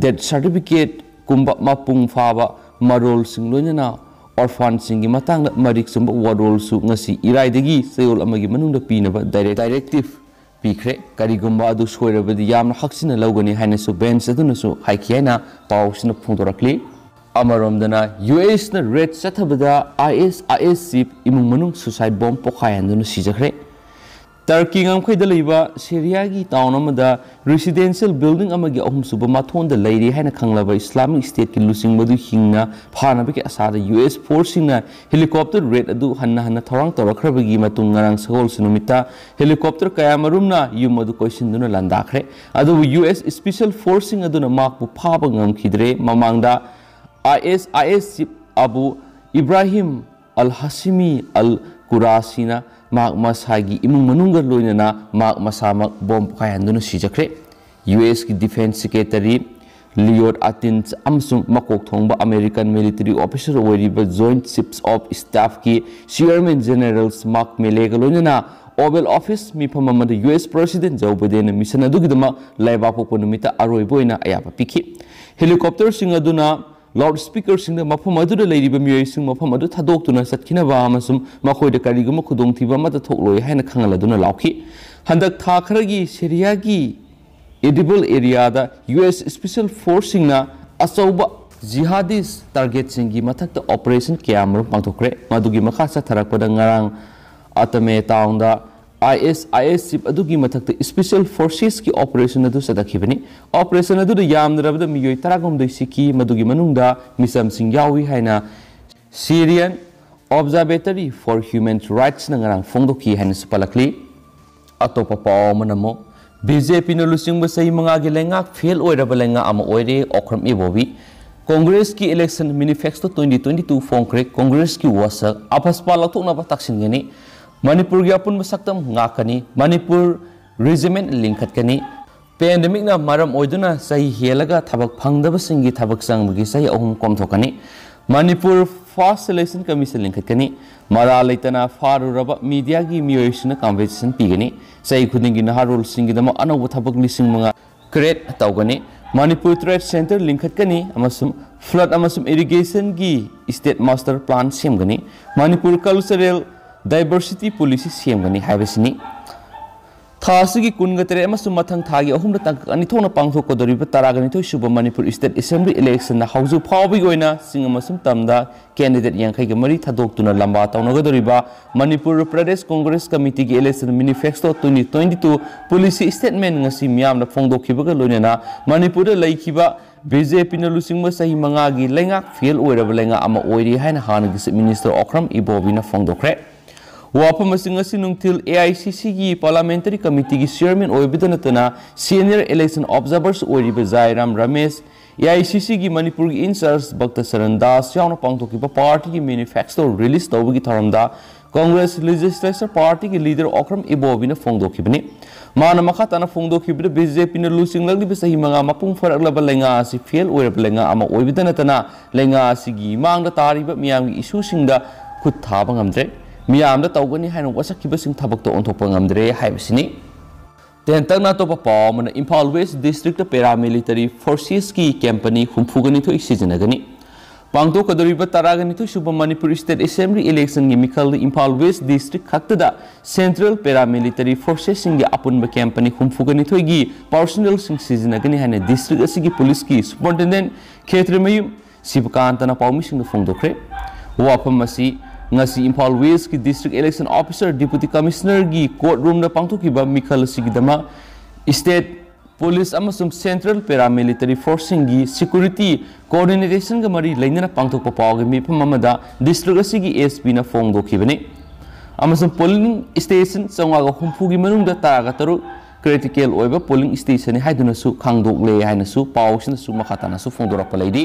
ꯗꯦꯠ ꯁꯥꯔꯇꯤꯐꯤꯀꯦꯠꯀꯨꯝꯕ ꯃꯄꯨꯡ ꯐꯥꯕ ꯃꯔꯣꯜꯁꯤꯡ ꯂꯣꯏꯅꯅ ꯑꯣꯔꯐꯥꯟꯁꯤꯡꯒꯤ ꯃꯇꯥꯡꯗ ꯃꯔꯤꯛ ꯆꯨꯝꯕ ꯋꯥꯔꯣꯜꯁꯨ ꯉꯁꯤ ꯏꯔꯥꯏꯗꯒꯤ ꯆꯌꯣꯜ ꯑꯃꯒꯤ ꯃꯅꯨꯡꯗ ꯄꯤꯅꯕ ꯗꯥꯏꯔꯦꯛ-, ꯗꯥꯏꯔꯦꯛꯇꯤꯚ ꯄꯤꯈ꯭ꯔꯦ꯫ ꯀꯔꯤꯒꯨꯝꯕ ꯑꯗꯨ ꯁꯣꯏꯔꯕꯗꯤ ꯌꯥꯝꯅ ꯍꯛꯆꯤꯟꯅ ꯂꯧꯒꯅꯤ ꯍꯥꯏꯅꯁꯨ ꯕꯦꯟꯆ ꯑꯗꯨꯅꯁꯨ ꯍꯥꯏꯈꯤ ꯍꯥꯏꯅ ꯄꯥꯎꯁꯤꯅ ꯐꯣꯡꯗꯣꯔꯛꯂꯤ꯫ ꯑꯃꯔꯣꯝꯗꯅ, ꯌꯨ ꯑꯦꯁꯅ ꯔꯦꯗ ꯆꯠꯊꯕꯗ ꯑꯥꯏ ꯑꯦꯁ ꯑꯥꯏ ꯑꯦꯁ ꯆꯤꯐ ꯏꯃꯨꯡ ꯃꯅꯨꯡ ꯁꯨꯁꯥꯏꯠ ꯕꯣꯝ ꯄꯣꯈꯥꯏꯍꯟꯗꯨꯅ ꯁꯤꯖꯈ꯭ꯔꯦ꯫ ꯇꯔꯀꯤ ꯉꯝꯈꯩꯗ ꯂꯩꯕ ꯁꯤꯔꯤꯌꯥꯒꯤ ꯇꯥꯎꯟ ꯑꯃꯗ ꯔꯤꯁꯤꯗꯦꯟꯁꯤꯌꯦꯜ ꯕꯤꯜꯗꯤꯡ ꯑꯃꯒꯤ ꯑꯍꯨꯝꯁꯨꯕ ꯃꯊꯣꯟꯗ ꯂꯩꯔꯤ ꯍꯥꯏꯅ ꯈꯪꯂꯕ ꯏꯁꯂꯥꯃꯤꯛ ꯁ꯭ꯇꯦꯠꯀꯤ ꯂꯨꯆꯤꯡꯕꯗꯨ ꯍꯤꯡꯅ ꯐꯥꯅꯕꯒꯤ ꯑꯁꯥꯗ ꯌꯨ ꯑꯦꯁ ꯐꯣꯔꯁꯁꯤꯡꯅ ꯍꯦꯂꯤꯀꯣꯞꯇꯔ ꯔꯦꯗ ꯑꯗꯨ ꯍꯟꯅ ꯍꯟꯅ ꯊꯧꯔꯥꯡ ꯇꯧꯔꯛꯈ꯭ꯔꯕꯒꯤ ꯃꯇꯨꯡ ꯉꯔꯥꯡ ꯁꯒꯣꯜꯁꯦꯟ ꯅꯨꯃꯤꯠꯇ ꯍꯦꯂꯤꯀꯣꯞꯇꯔ ꯀꯌꯥꯃꯔꯨꯝꯅ ꯌꯨꯝ ꯑꯗꯨ ꯀꯣꯏꯁꯤꯟꯗꯨꯅ ꯂꯥꯟꯗꯥꯈ꯭ꯔꯦ꯫ ꯑꯗꯨꯕꯨ ꯌꯨ ꯑꯦꯁ ꯁ꯭ꯄꯦꯁꯤꯌꯦꯜ ꯐꯣꯔꯁꯁꯤꯡ ꯑꯗꯨꯅ ꯃꯍꯥꯛꯄꯨ ꯐꯥꯕ ꯉꯝꯈꯤꯗ꯭ꯔꯦ꯫ ꯃꯃꯥꯡꯗ ꯑꯥꯏ ꯑꯦꯁ ꯑꯥꯏ ꯑꯦꯁ ꯆꯤꯐ ꯑꯕꯨ ꯏꯕ꯭ꯔꯥꯍꯤꯝ ꯑꯜ ꯍꯥꯁꯤꯃꯤ ꯑꯜ ꯀꯨꯔꯥꯁꯤꯅ ꯃꯍꯥꯛ ꯃꯁꯥꯒꯤ ꯏꯃꯨꯡ ꯃꯅꯨꯡꯒ ꯂꯣꯏꯅꯅ ꯃꯍꯥꯛ ꯃꯁꯥꯃꯛ ꯕꯣꯝ ꯄꯣꯈꯥꯏꯍꯟꯗꯨꯅ ꯁꯤꯖꯈ꯭ꯔꯦ꯫ ꯌꯨ ꯑꯦꯁꯀꯤ ꯗꯤꯐꯦꯟꯁ ꯁꯦꯀ꯭ꯔꯦꯇꯔꯤ ꯂꯤꯌꯣꯗ ꯑꯇꯤꯟꯁ ꯑꯃꯁꯨꯡ ꯃꯀꯣꯛ ꯊꯣꯡꯕ ꯑꯃꯦꯔꯤꯀꯟ ꯃꯤꯂꯤꯇꯔꯤ ꯑꯣꯐꯤꯁꯔ ꯑꯣꯏꯔꯤꯕ ꯖꯣꯏꯟꯠ ꯆꯤꯐꯁ ꯑꯣꯐ ꯁ꯭ꯇꯥꯐꯀꯤ ꯆꯤꯌꯔꯃꯦꯟ ꯖꯦꯅꯔꯦꯜꯁ ꯃꯥꯔꯛ ꯃꯤꯂꯦꯒ ꯂꯣꯏꯅꯅ ꯑꯣꯚꯦꯜ ꯑꯣꯐꯤꯁ ꯃꯤꯐꯝ ꯑꯃꯗ ꯌꯨ ꯑꯦꯁ ꯄ꯭ꯔꯦꯁꯤꯗꯦꯟꯠ ꯖꯣ ꯕꯥꯏꯗꯦꯟꯅ ꯃꯤꯁꯟ ꯑꯗꯨꯒꯤꯗꯃꯛ ꯂꯩꯕꯥꯛꯄꯣꯛꯄ ꯅꯨꯃꯤꯠꯇ ꯑꯔꯣꯏꯕ ꯑꯣꯏꯅ ꯑꯌꯥꯕ ꯄꯤꯈꯤ꯫ ꯍꯦꯂꯤꯀꯣꯞꯇꯔꯁꯤꯡ ꯑꯗꯨꯅ ꯂꯥꯎꯗ ꯁ꯭ꯄꯤꯀꯔꯁꯤꯡꯗ ꯃꯐꯝ ꯑꯗꯨꯗ ꯂꯩꯔꯤꯕ ꯃꯤꯑꯣꯏꯁꯤꯡ ꯃꯐꯝ ꯑꯗꯨ ꯊꯥꯗꯣꯛꯇꯨꯅ ꯆꯠꯈꯤꯅꯕ ꯑꯃꯁꯨꯡ ꯃꯈꯣꯏꯗ ꯀꯔꯤꯒꯨꯝꯕ ꯈꯨꯗꯣꯡꯊꯤꯕ ꯑꯃꯠꯇ ꯊꯣꯛꯂꯣꯏ ꯍꯥꯏꯅ ꯈꯪꯍꯜꯂꯗꯨꯅ ꯂꯥꯎꯈꯤ꯫ ꯍꯟꯗꯛ ꯊꯥ ꯈꯔꯒꯤ ꯁꯤꯔꯤꯌꯥꯒꯤ ꯏꯗꯤꯕꯜ ꯑꯦꯔꯤꯌꯥꯗ ꯌꯨ ꯑꯦꯁ ꯁ꯭ꯄꯦꯁꯤꯌꯦꯜ ꯐꯣꯔꯁꯁꯤꯡꯅ ꯑꯆꯧꯕ ꯖꯤꯍꯥꯗꯤꯁ ꯇꯥꯔꯒꯦꯠꯁꯤꯡꯒꯤ ꯃꯊꯛꯇ ꯑꯣꯄꯔꯦꯁꯟ ꯀꯌꯥ ꯑꯃꯔꯣꯝ ꯄꯥꯡꯊꯣꯛꯈ꯭ꯔꯦ꯫ ꯃꯗꯨꯒꯤ ꯃꯈꯥ ꯆꯠꯊꯔꯛꯄꯗ ꯉꯔꯥꯡ ꯑꯇꯃꯦ ꯇꯥꯎꯟꯗ ꯑꯥꯏ ꯑꯦꯁ ꯑꯥꯏ ꯑꯦꯁ ꯆꯤꯐ ꯑꯗꯨꯒꯤ ꯃꯊꯛꯇ ꯁ꯭ꯄꯦꯁꯤꯌꯦꯜ ꯐꯣꯔꯁꯦꯁꯀꯤ ꯑꯣꯄꯔꯦꯁꯟ ꯑꯗꯨ ꯆꯠꯊꯈꯤꯕꯅꯤ꯫ ꯑꯣꯄꯔꯦꯁꯟ ꯑꯗꯨꯗ ꯌꯥꯝꯗ꯭ꯔꯕꯗ ꯃꯤꯑꯣꯏ ꯇꯔꯥꯍꯨꯝꯗꯣꯏ ꯁꯤꯈꯤ, ꯃꯗꯨꯒꯤ ꯃꯅꯨꯡꯗ ꯃꯤꯆꯝꯁꯤꯡ ꯌꯥꯎꯏ ꯍꯥꯏꯅ ꯁꯤꯔꯤꯌꯟ ꯑꯣꯕꯖꯥꯔꯕꯦꯇꯔꯤ ꯐꯣꯔ ꯍ꯭ꯌꯨꯃꯦꯟ ꯔꯥꯏꯠꯁꯅ ꯉꯔꯥꯡ ꯐꯣꯡꯗꯣꯛꯈꯤ ꯍꯥꯏꯅꯁꯨ ꯄꯜꯂꯛꯂꯤ꯫ ꯑꯇꯣꯞꯄ ꯄꯥꯎ ꯑꯃꯅ ꯑꯃꯨꯛ, ꯕꯤ ꯖꯦ ꯄꯤꯅ ꯂꯨꯆꯤꯡꯕ ꯆꯍꯤ ꯃꯉꯥꯒꯤ ꯂꯩꯉꯥꯛ ꯐꯦꯜ ꯑꯣꯏꯔꯕ ꯂꯩꯉꯥꯛ ꯑꯃ ꯑꯣꯏꯔꯦ ꯑꯣꯀ꯭ꯔꯝ ꯏꯕꯣꯕꯤ꯫ ꯀꯣꯡꯒ꯭ꯔꯦꯁꯀꯤ election manifesto twenty twenty two ꯐꯣꯡꯈ꯭ꯔꯦ꯫ ꯀꯣꯡꯒ꯭ꯔꯦꯁꯀꯤ ꯋꯥꯁꯛ ꯑꯄꯁꯄꯥ ꯂꯧꯊꯣꯛꯅꯕ ꯇꯛꯁꯤꯟꯒꯅꯤ꯫ ꯃꯅꯤꯄꯨꯔꯒꯤ ꯑꯄꯨꯟꯕ ꯁꯛꯇꯝ ꯉꯥꯛꯀꯅꯤ꯫ ꯃꯅꯤꯄꯨꯔ regiment ꯂꯤꯡꯈꯠꯀꯅꯤ꯫ Pandemicꯅ ꯃꯔꯝ ꯑꯣꯏꯗꯨꯅ ꯆꯍꯤ ꯍꯦꯜꯂꯒ ꯊꯕꯛ ꯐꯪꯗꯕꯁꯤꯡꯒꯤ ꯊꯕꯛ ꯆꯪꯕꯒꯤ ꯆꯍꯤ ꯑꯍꯨꯝ ꯀꯣꯝꯊꯣꯛꯀꯅꯤ꯫ Manipur First Selection Commission ꯂꯤꯡꯈꯠꯀꯅꯤ꯫ ꯃꯔꯥꯜ ꯂꯩꯇꯅ ꯐꯥꯔꯨꯔꯕ mediaꯒꯤ ꯃꯤꯑꯣꯏꯁꯤꯡꯅ compensation ꯄꯤꯒꯅꯤ꯫ ꯆꯍꯤ ꯈꯨꯗꯤꯡꯒꯤ ꯅꯍꯥꯔꯣꯜꯁꯤꯡꯒꯤꯗꯃꯛ ꯑꯅꯧꯕ ꯊꯕꯛ ꯂꯤꯁꯤꯡ ꯃꯉꯥ create ꯇꯧꯒꯅꯤ꯫ ꯃꯅꯤꯄꯨꯔ Trade Centre ꯂꯤꯡꯈꯠꯀꯅꯤ ꯑꯃꯁꯨꯡ flood ꯑꯃꯁꯨꯡ irrigationꯒꯤ state master plan ꯁꯦꯝꯒꯅꯤ꯫ ꯃꯅꯤꯄꯨꯔ Cultural Diversity Policy ꯁꯦꯝꯒꯅꯤ ꯍꯥꯏꯕꯁꯤꯅꯤ꯫ ꯊꯥ ꯑꯁꯤꯒꯤ ꯀꯨꯟꯒ ꯇꯔꯦꯠ ꯑꯃꯁꯨꯡ ꯃꯊꯪ ꯊꯥꯒꯤ ꯑꯍꯨꯝꯗ ꯇꯥꯡꯀꯛ ꯑꯅꯤ ꯊꯣꯛꯅ ꯄꯥꯡꯊꯣꯛꯀꯗꯧꯔꯤꯕ ꯇꯔꯥꯒ ꯅꯤꯊꯣꯏ ꯁꯨꯕ ꯃꯅꯤꯄꯨꯔ State Assembly electionꯗ ꯍꯧꯖꯤꯛ ꯐꯥꯎꯕꯒꯤ ꯑꯣꯏꯅ ꯆꯤꯡ ꯑꯃꯁꯨꯡ ꯇꯝꯗ candidate ꯌꯥꯡꯈꯩꯒ ꯃꯔꯤ ꯊꯥꯗꯣꯛꯇꯨꯅ ꯂꯝꯕꯥ ꯇꯧꯅꯒꯗꯧꯔꯤꯕ Manipur Pradesh Congress Committeeꯒꯤ election manifesto twenty twenty two policy statement ꯉꯁꯤ ꯃꯤꯌꯥꯝꯗ ꯐꯣꯡꯗꯣꯛꯈꯤꯕꯒ ꯂꯣꯏꯅꯅ ꯃꯅꯤꯄꯨꯔꯗ ꯂꯩꯈꯤꯕ BJPꯅ ꯂꯨꯆꯤꯡꯕ ꯆꯍꯤ ꯃꯉꯥꯒꯤ ꯂꯩꯉꯥꯛ fail ꯑꯣꯏꯔꯕ ꯂꯩꯉꯥꯛ ꯑꯃ ꯑꯣꯏꯔꯤ ꯍꯥꯏꯅ ꯍꯥꯟꯅꯒꯤ Chief Minister ꯑꯣꯀ꯭ꯔꯝ ꯏꯕꯣꯕꯤꯅ ꯐꯣꯡꯗꯣꯛꯈ꯭ꯔꯦ꯫ ꯋꯥꯐꯝ ꯑꯁꯤ ꯉꯁꯤ ꯅꯨꯡꯊꯤꯜ AICCꯒꯤ Parliamentary Committeeꯒꯤ Chairman ꯑꯣꯏꯕꯗ ꯅꯠꯇꯅ senior election observers ꯑꯣꯏꯔꯤꯕ ꯖꯥꯏꯔꯥꯝ ꯔꯃꯦꯁ, AICCꯒꯤ ꯃꯅꯤꯄꯨꯔꯒꯤ in-charge ꯚꯛꯇ ꯁꯔꯟ ꯗꯥꯁ ꯌꯥꯎꯅ ꯄꯥꯡꯊꯣꯛꯈꯤꯕ partyꯒꯤ manifesto release ꯇꯧꯕꯒꯤ ꯊꯧꯔꯝꯗ Congress Legislature Partyꯒꯤ leader ꯑꯣꯀ꯭ꯔꯝ ꯏꯕꯣꯕꯤꯅ ꯐꯣꯡꯗꯣꯛꯈꯤꯕꯅꯤ꯫ ꯃꯥꯅ ꯃꯈꯥ ꯇꯥꯅ ꯐꯣꯡꯗꯣꯛꯈꯤꯕꯗ, BJPꯅ ꯂꯨꯆꯤꯡꯂꯛꯂꯤꯕ ꯆꯍꯤ ꯃꯉꯥ ꯃꯄꯨꯡ ꯐꯥꯔꯛꯂꯕ ꯂꯩꯉꯥꯛ ꯑꯁꯤ fail ꯑꯣꯏꯔꯕ ꯂꯩꯉꯥꯛ ꯑꯃ ꯑꯣꯏꯕꯗ ꯅꯠꯇꯅ, ꯂꯩꯉꯥꯛ ꯑꯁꯤꯒꯤ ꯃꯥꯡꯗ ꯇꯥꯔꯤꯕ ꯃꯤꯌꯥꯝꯒꯤ issueꯁꯤꯡꯗ ꯈꯨꯠ ꯊꯥꯕ ꯉꯝꯗ꯭ꯔꯦ꯫ ꯃꯤꯌꯥꯝꯗ ꯇꯧꯒꯅꯤ ꯍꯥꯏꯅ ꯋꯥꯁꯛꯈꯤꯕꯁꯤꯡ ꯊꯕꯛꯇ ꯑꯣꯟꯊꯣꯛꯄ ꯉꯝꯗ꯭ꯔꯦ ꯍꯥꯏꯕꯁꯤꯅꯤ꯫ ꯇꯦꯟꯇꯛꯅ ꯑꯇꯣꯞꯄ ꯄꯥꯎ ꯑꯃꯅ, ꯏꯝꯐꯥꯜ West Districtꯇ Paramilitary Forcesꯀꯤ company ꯍꯨꯝꯐꯨꯒ ꯅꯤꯊꯣꯏ ꯁꯤꯖꯤꯟꯅꯒꯅꯤ꯫ ꯄꯥꯡꯊꯣꯛꯀꯗꯧꯔꯤꯕ ꯇꯔꯥꯒ ꯅꯤꯊꯣꯏ ꯁꯨꯕ Manipur State Assembly electionꯒꯤ ꯃꯤꯈꯜꯗ Imphal West District ꯈꯛꯇꯗ Central Paramilitary Forcesꯁꯤꯡꯒꯤ ꯑꯄꯨꯟꯕ company ꯍꯨꯝꯐꯨꯒ ꯅꯤꯊꯣꯏꯒꯤ personnelꯁꯤꯡ ꯁꯤꯖꯤꯟꯅꯒꯅꯤ ꯍꯥꯏꯅ district ꯑꯁꯤꯒꯤ policeꯀꯤ Superintendent ꯈꯦꯇ꯭ꯔꯤꯃꯌꯨꯝ ꯁꯤꯕꯀꯥꯟꯇꯅ ꯄꯥꯎꯃꯤꯁꯤꯡꯗ ꯐꯣꯡꯗꯣꯛꯈ꯭ꯔꯦ꯫ ꯋꯥꯐꯝ ꯑꯁꯤ ꯉꯁꯤ Imphal Westꯀꯤ District Election Officer, Deputy Commissionerꯒꯤ court roomꯗ ꯄꯥꯡꯊꯣꯛꯈꯤꯕ ꯃꯤꯈꯜ ꯑꯁꯤꯒꯤꯗꯃꯛ State Police ꯑꯃꯁꯨꯡ Central Paramilitary Forceꯁꯤꯡꯒꯤ security coordinationꯒ ꯃꯔꯤ ꯂꯩꯅꯅ ꯄꯥꯡꯊꯣꯛꯄ ꯄꯥꯎꯒꯤ ꯃꯤꯐꯝ ꯑꯃꯗ district ꯑꯁꯤꯒꯤ SPꯅ ꯐꯣꯡꯗꯣꯛꯈꯤꯕꯅꯤ꯫ ꯑꯃꯁꯨꯡ polling station ꯆꯥꯝꯃꯉꯥꯒ ꯍꯨꯝꯐꯨꯒꯤ ꯃꯅꯨꯡꯗ ꯇꯔꯥꯒ ꯇꯔꯨꯛ critical ꯑꯣꯏꯕ polling stationꯅꯤ ꯍꯥꯏꯗꯨꯅꯁꯨ ꯈꯪꯗꯣꯛꯂꯦ ꯍꯥꯏꯅꯁꯨ ꯄꯥꯎꯁꯤꯅꯁꯨ ꯃꯈꯥ ꯇꯥꯅꯁꯨ ꯐꯣꯡꯗꯣꯔꯛꯄ ꯂꯩꯔꯤ꯫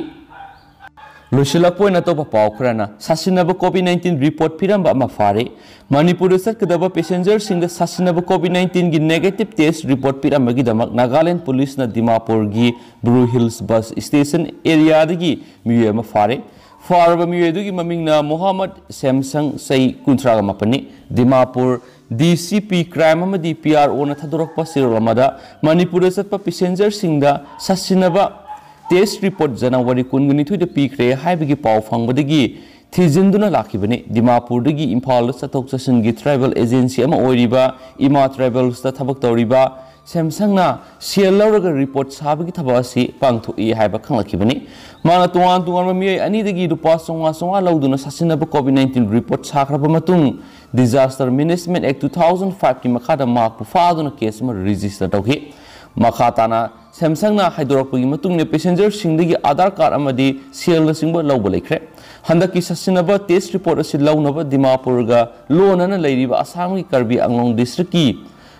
ꯂꯣꯏꯁꯤꯜꯂꯛꯄ ꯑꯣꯏꯅ ꯑꯇꯣꯞꯄ ꯄꯥꯎ ꯈꯔꯅ, ꯁꯥꯁꯤꯟꯅꯕ COVID nineteen report ꯄꯤꯔꯝꯕ ꯑꯃ ꯐꯥꯔꯦ꯫ ꯃꯅꯤꯄꯨꯔꯗ ꯆꯠꯀꯗꯕ passengerꯁꯤꯡꯗ ꯁꯥꯁꯤꯟꯅꯕ COVID nineteenꯒꯤ negative test report ꯄꯤꯔꯝꯕꯒꯤꯗꯃꯛ Nagaland ꯄꯨꯂꯤꯁꯅ ꯗꯤꯃꯥꯄꯨꯔꯒꯤ ꯕ꯭ꯔꯨ ꯍꯤꯜꯁ ꯕꯁ ꯁ꯭ꯇꯦꯁꯟ ꯑꯦꯔꯤꯌꯥꯗꯒꯤ ꯃꯤꯑꯣꯏ ꯑꯃ ꯐꯥꯔꯦ꯫ ꯐꯥꯔꯕ ꯃꯤꯑꯣꯏ ꯑꯗꯨꯒꯤ ꯃꯃꯤꯡꯅ ꯃꯣꯍꯥꯃꯗ ꯁꯦꯝꯁꯪ, ꯆꯍꯤ ꯀꯨꯟꯊ꯭ꯔꯥꯒ ꯃꯥꯄꯟꯅꯤ꯫ ꯗꯤꯃꯥꯄꯨꯔ DCP crime ꯑꯃꯗꯤ PROꯅ ꯊꯥꯗꯣꯔꯛꯄ ꯆꯦꯔꯣꯜ ꯑꯃꯗ ꯃꯅꯤꯄꯨꯔꯗ ꯆꯠꯄ passengerꯁꯤꯡꯗ ꯁꯥꯁꯤꯟꯅꯕ test report ꯖꯅꯋꯥꯔꯤ ꯀꯨꯟꯒ ꯅꯤꯊꯣꯏꯗ ꯄꯤꯈ꯭ꯔꯦ ꯍꯥꯏꯕꯒꯤ ꯄꯥꯎ ꯐꯪꯕꯗꯒꯤ ꯊꯤꯖꯤꯟꯗꯨꯅ ꯂꯥꯛꯈꯤꯕꯅꯤ꯫ ꯗꯤꯃꯥꯄꯨꯔꯗꯒꯤ ꯏꯝꯐꯥꯜꯗ ꯆꯠꯊꯣꯛ ꯆꯠꯁꯤꯟꯒꯤ travel agency ꯑꯃ ꯑꯣꯏꯔꯤꯕ ꯏꯃꯥ Travelsꯇ ꯊꯕꯛ ꯇꯧꯔꯤꯕ ꯁꯦꯝꯁꯪꯅ ꯁꯦꯜ ꯂꯧꯔꯒ report ꯁꯥꯕꯒꯤ ꯊꯕꯛ ꯑꯁꯤ ꯄꯥꯡꯊꯣꯛꯏ ꯍꯥꯏꯕ ꯈꯪꯂꯛꯈꯤꯕꯅꯤ꯫ ꯃꯥꯅ ꯇꯣꯉꯥꯟ ꯇꯣꯉꯥꯟꯕ ꯃꯤꯑꯣꯏ ꯑꯅꯤꯗꯒꯤ ꯂꯨꯄꯥ ꯆꯥꯝꯃꯉꯥ ꯆꯥꯝꯃꯉꯥ ꯂꯧꯗꯨꯅ ꯁꯥꯁꯤꯟꯅꯕ COVID nineteen report ꯁꯥꯈ꯭ꯔꯕ ꯃꯇꯨꯡ, Disaster Management Act two thousand fiveꯀꯤ ꯃꯈꯥꯗ ꯃꯍꯥꯛꯄꯨ ꯐꯥꯗꯨꯅ case ꯑꯃ register ꯇꯧꯈꯤ꯫ ꯃꯈꯥ ꯇꯥꯅ ꯁꯦꯝꯁꯪꯅ ꯍꯥꯏꯗꯣꯔꯛꯄꯒꯤ ꯃꯇꯨꯡ ꯏꯟꯅ, passengerꯁꯤꯡꯗꯒꯤ Aadhaar card ꯑꯃꯗꯤ ꯁꯦꯜꯅꯆꯤꯡꯕ ꯂꯧꯕ ꯂꯩꯈ꯭ꯔꯦ꯫ ꯍꯟꯗꯛꯀꯤ ꯁꯥꯁꯤꯟꯅꯕ test report ꯑꯁꯤ ꯂꯧꯅꯕ ꯗꯤꯃꯥꯄꯨꯔꯒ ꯂꯣꯟꯅꯅ ꯂꯩꯔꯤꯕ ꯑꯁꯥꯝꯒꯤ ꯀꯔꯕꯤ ꯑꯪꯂꯣꯡ districtꯀꯤ